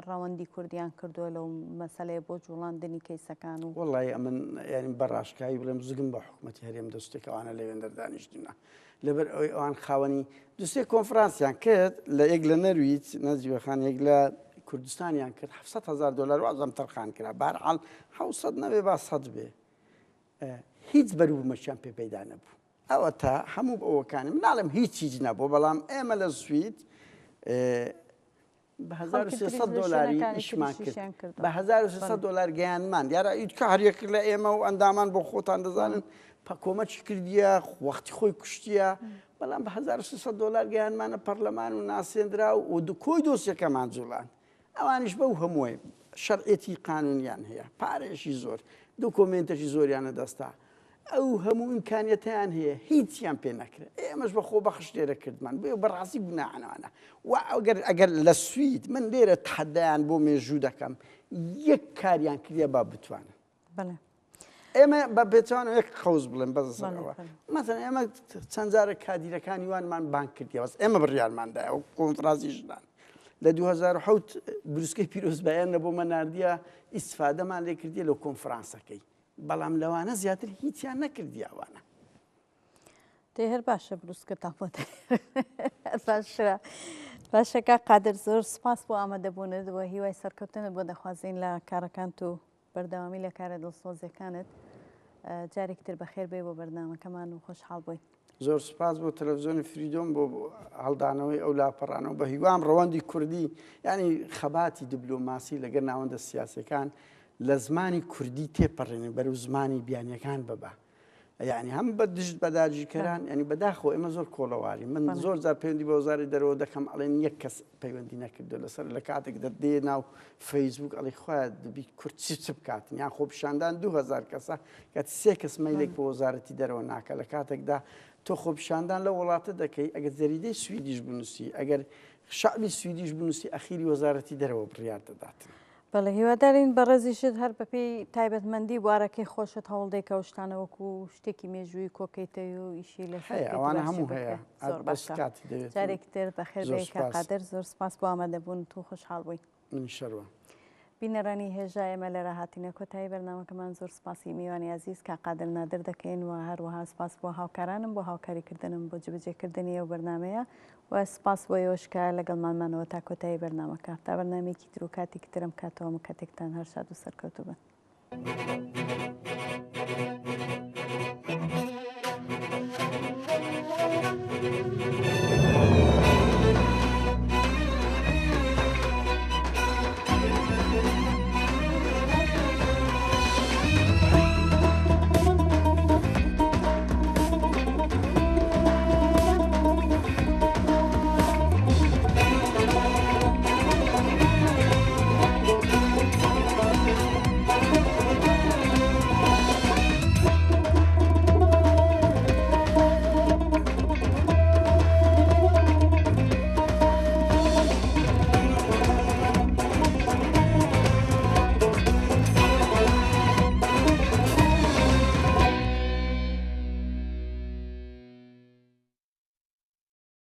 ڕەوەندی کوردیان کردووە لەو مەسەلەیە بۆ جوڵاندنی کەیسەکان و وەڵی ئەمن یعنی بە ڕاشکاوی بڵێم زگم بە حکوومەتی هەرێم دەستێک ئەوانە لەوێندەر دانیشتنە لەبەر ئەوەی ئەوان خاوەنی دوسێ کۆنفرانسیان کرد لە یەک لە نەرویج نەجیبەخان یەک لە کوردستانیان کرد 700 هزار دلار وازم تەرخان کرا بارحاڵ 700 نەبێ با 100 بێ هیچ بەروبوومەکیان پێ پەیدا نەبوو. ئەوەتا هەموو ئەوەکانی من ناڵێم هیچ هیچ نەبوو بەڵام ئێمە لە سوید. بە 1300 دۆلاری ئیشمان کرد بە 1300 دۆلار گەیانمان دیارە ئیتکە هەریەک لە ئێمە و ئەندامان بۆ خۆتان دەزانن کۆمەکی کردیە وەختی خۆی کوشتیە بەڵام بە 1300 دۆلار گەیانمانە پەرلەمان و ناسێندرا و کۆی دۆسیەکەمان جوڵان ئەوانیش بەو هەمووی شەرعێتی قانونیان هەیە پارێشی زۆر دۆکۆمێنتەشی زۆریانە دەستا ئەو هەموو ئیمکانیەتیان هەیە هیچیان پێ نەکرێت ئێمەش بە خۆ بەخش لێرە کردمان بۆ بەڕاستی گوناحانەوانە و ئەگەر ئەگەر لە سوید من لێرە تحدایان بۆ مێژوو دەکەم یەک کاریان کردە با بتوانن ئێمە بە پێچوانەوە یەک قەوز بڵێم بەزەوە مەسەن ئێمە چەند جارە کادیرەکانی وانمان بانگ کردی بەس ئێمە بڕیارماندایە و کۆنفرانسی ژنان لە 2007 بروسکەی پیرۆزبایان لە بۆمە نردە ئیسفادەمان لێ کردی لە کۆنفرانسەکەی بەڵام لەوانە زیاتر هیچیان نەکردی ئەوانە. دەی هەر باشە بروسکەتان بۆ باشە باشە کاک قادر زۆر سپاس بۆ ئامادەبوونت و هیوای سەرکەوتنت بۆ دەخوازین لە کارەکانت و بەردەوامی لە کارە دڵسۆزیەکانت جارێکی تر بەخێر بێ بۆ بەرنامەکەمان و خۆشحاڵ بووین. زۆر سوپاس بۆ تەلەفزیۆنی فریدۆم بۆ هەڵدانەوەی ئەو لاپەڕانە و بە هیوام ڕەوەندی کوردی یانی خەباتی دبلۆماسی لەگەر ناوەندە سیاسەکان لە زمانی کوردی تێپەڕێنێ بەرەو زمانی بیانیەکان ببا یعنی هەم بە دژت بە داگیرکەران ینی بەداخەوە ئێمە زۆر کۆڵەواری من زۆر جار پەیوەندی بە وەزاری دەرەوە دەکەم ئەڵێن یەک کەس پەیوەندی نەکردو لەسەر لە کاتێک دەدێ ناو فەیسبوک ئەڵێ خوایە دەبی کورد چی چ بکاتن یان خۆپیشاندان 2000 کەسە کە سێ کەس مەیلێک بۆ وەزارەتی دەرەوە ناکە لە کاتێکدا تۆ خۆپیشاندان لە وڵاتە دەکەی ئەگەر جەریدەی سویدیش بنووسی ئەگەر شعبی سویدیش بنووسی ئەخیری وەزارەتی دەرەوە بڕیار دەداتن. بەڵێ هیوادارین بەڕێزیشت هەر بەپێی تایبەتمەندی بوارەکەی خۆشت هەوڵدەی کە ئەو شتانە وەکو شتێکی مێژووی کۆکەیتەوە و ئیشی لەسەر هەیە بکەیت و ئەوانە باسی هەموو هەیە بکرێت. زۆر بەس باشە کاتی دەوێت و جارێکی تر بەخێر زۆر بێی کاک سوپاس. قادر زۆر سپاس بۆ ئامادەبوونت و خۆشحاڵ بووین. منیش هەروا. بینەرانی هێژا ئێمە لێرە هاتینە کۆتایی بەرنامەکەمان زۆر سپاسی میوانی ئازیز کاک قادر نادر دەکەین و هەروەها سپاس بۆ هاوکارانم بۆ هاوکاری کردنم بۆ جێبەجێکردنی ئەو بەرنامەیە و سپاس بۆ ئێوەش کە لەگەڵمان مانەوە تا کۆتایی بەرنامەکە تا بەرنامەیەکی تر و کاتێکی ترم کاتەوە کاتێکتان هەر شاد و سەرکەوتوو بن.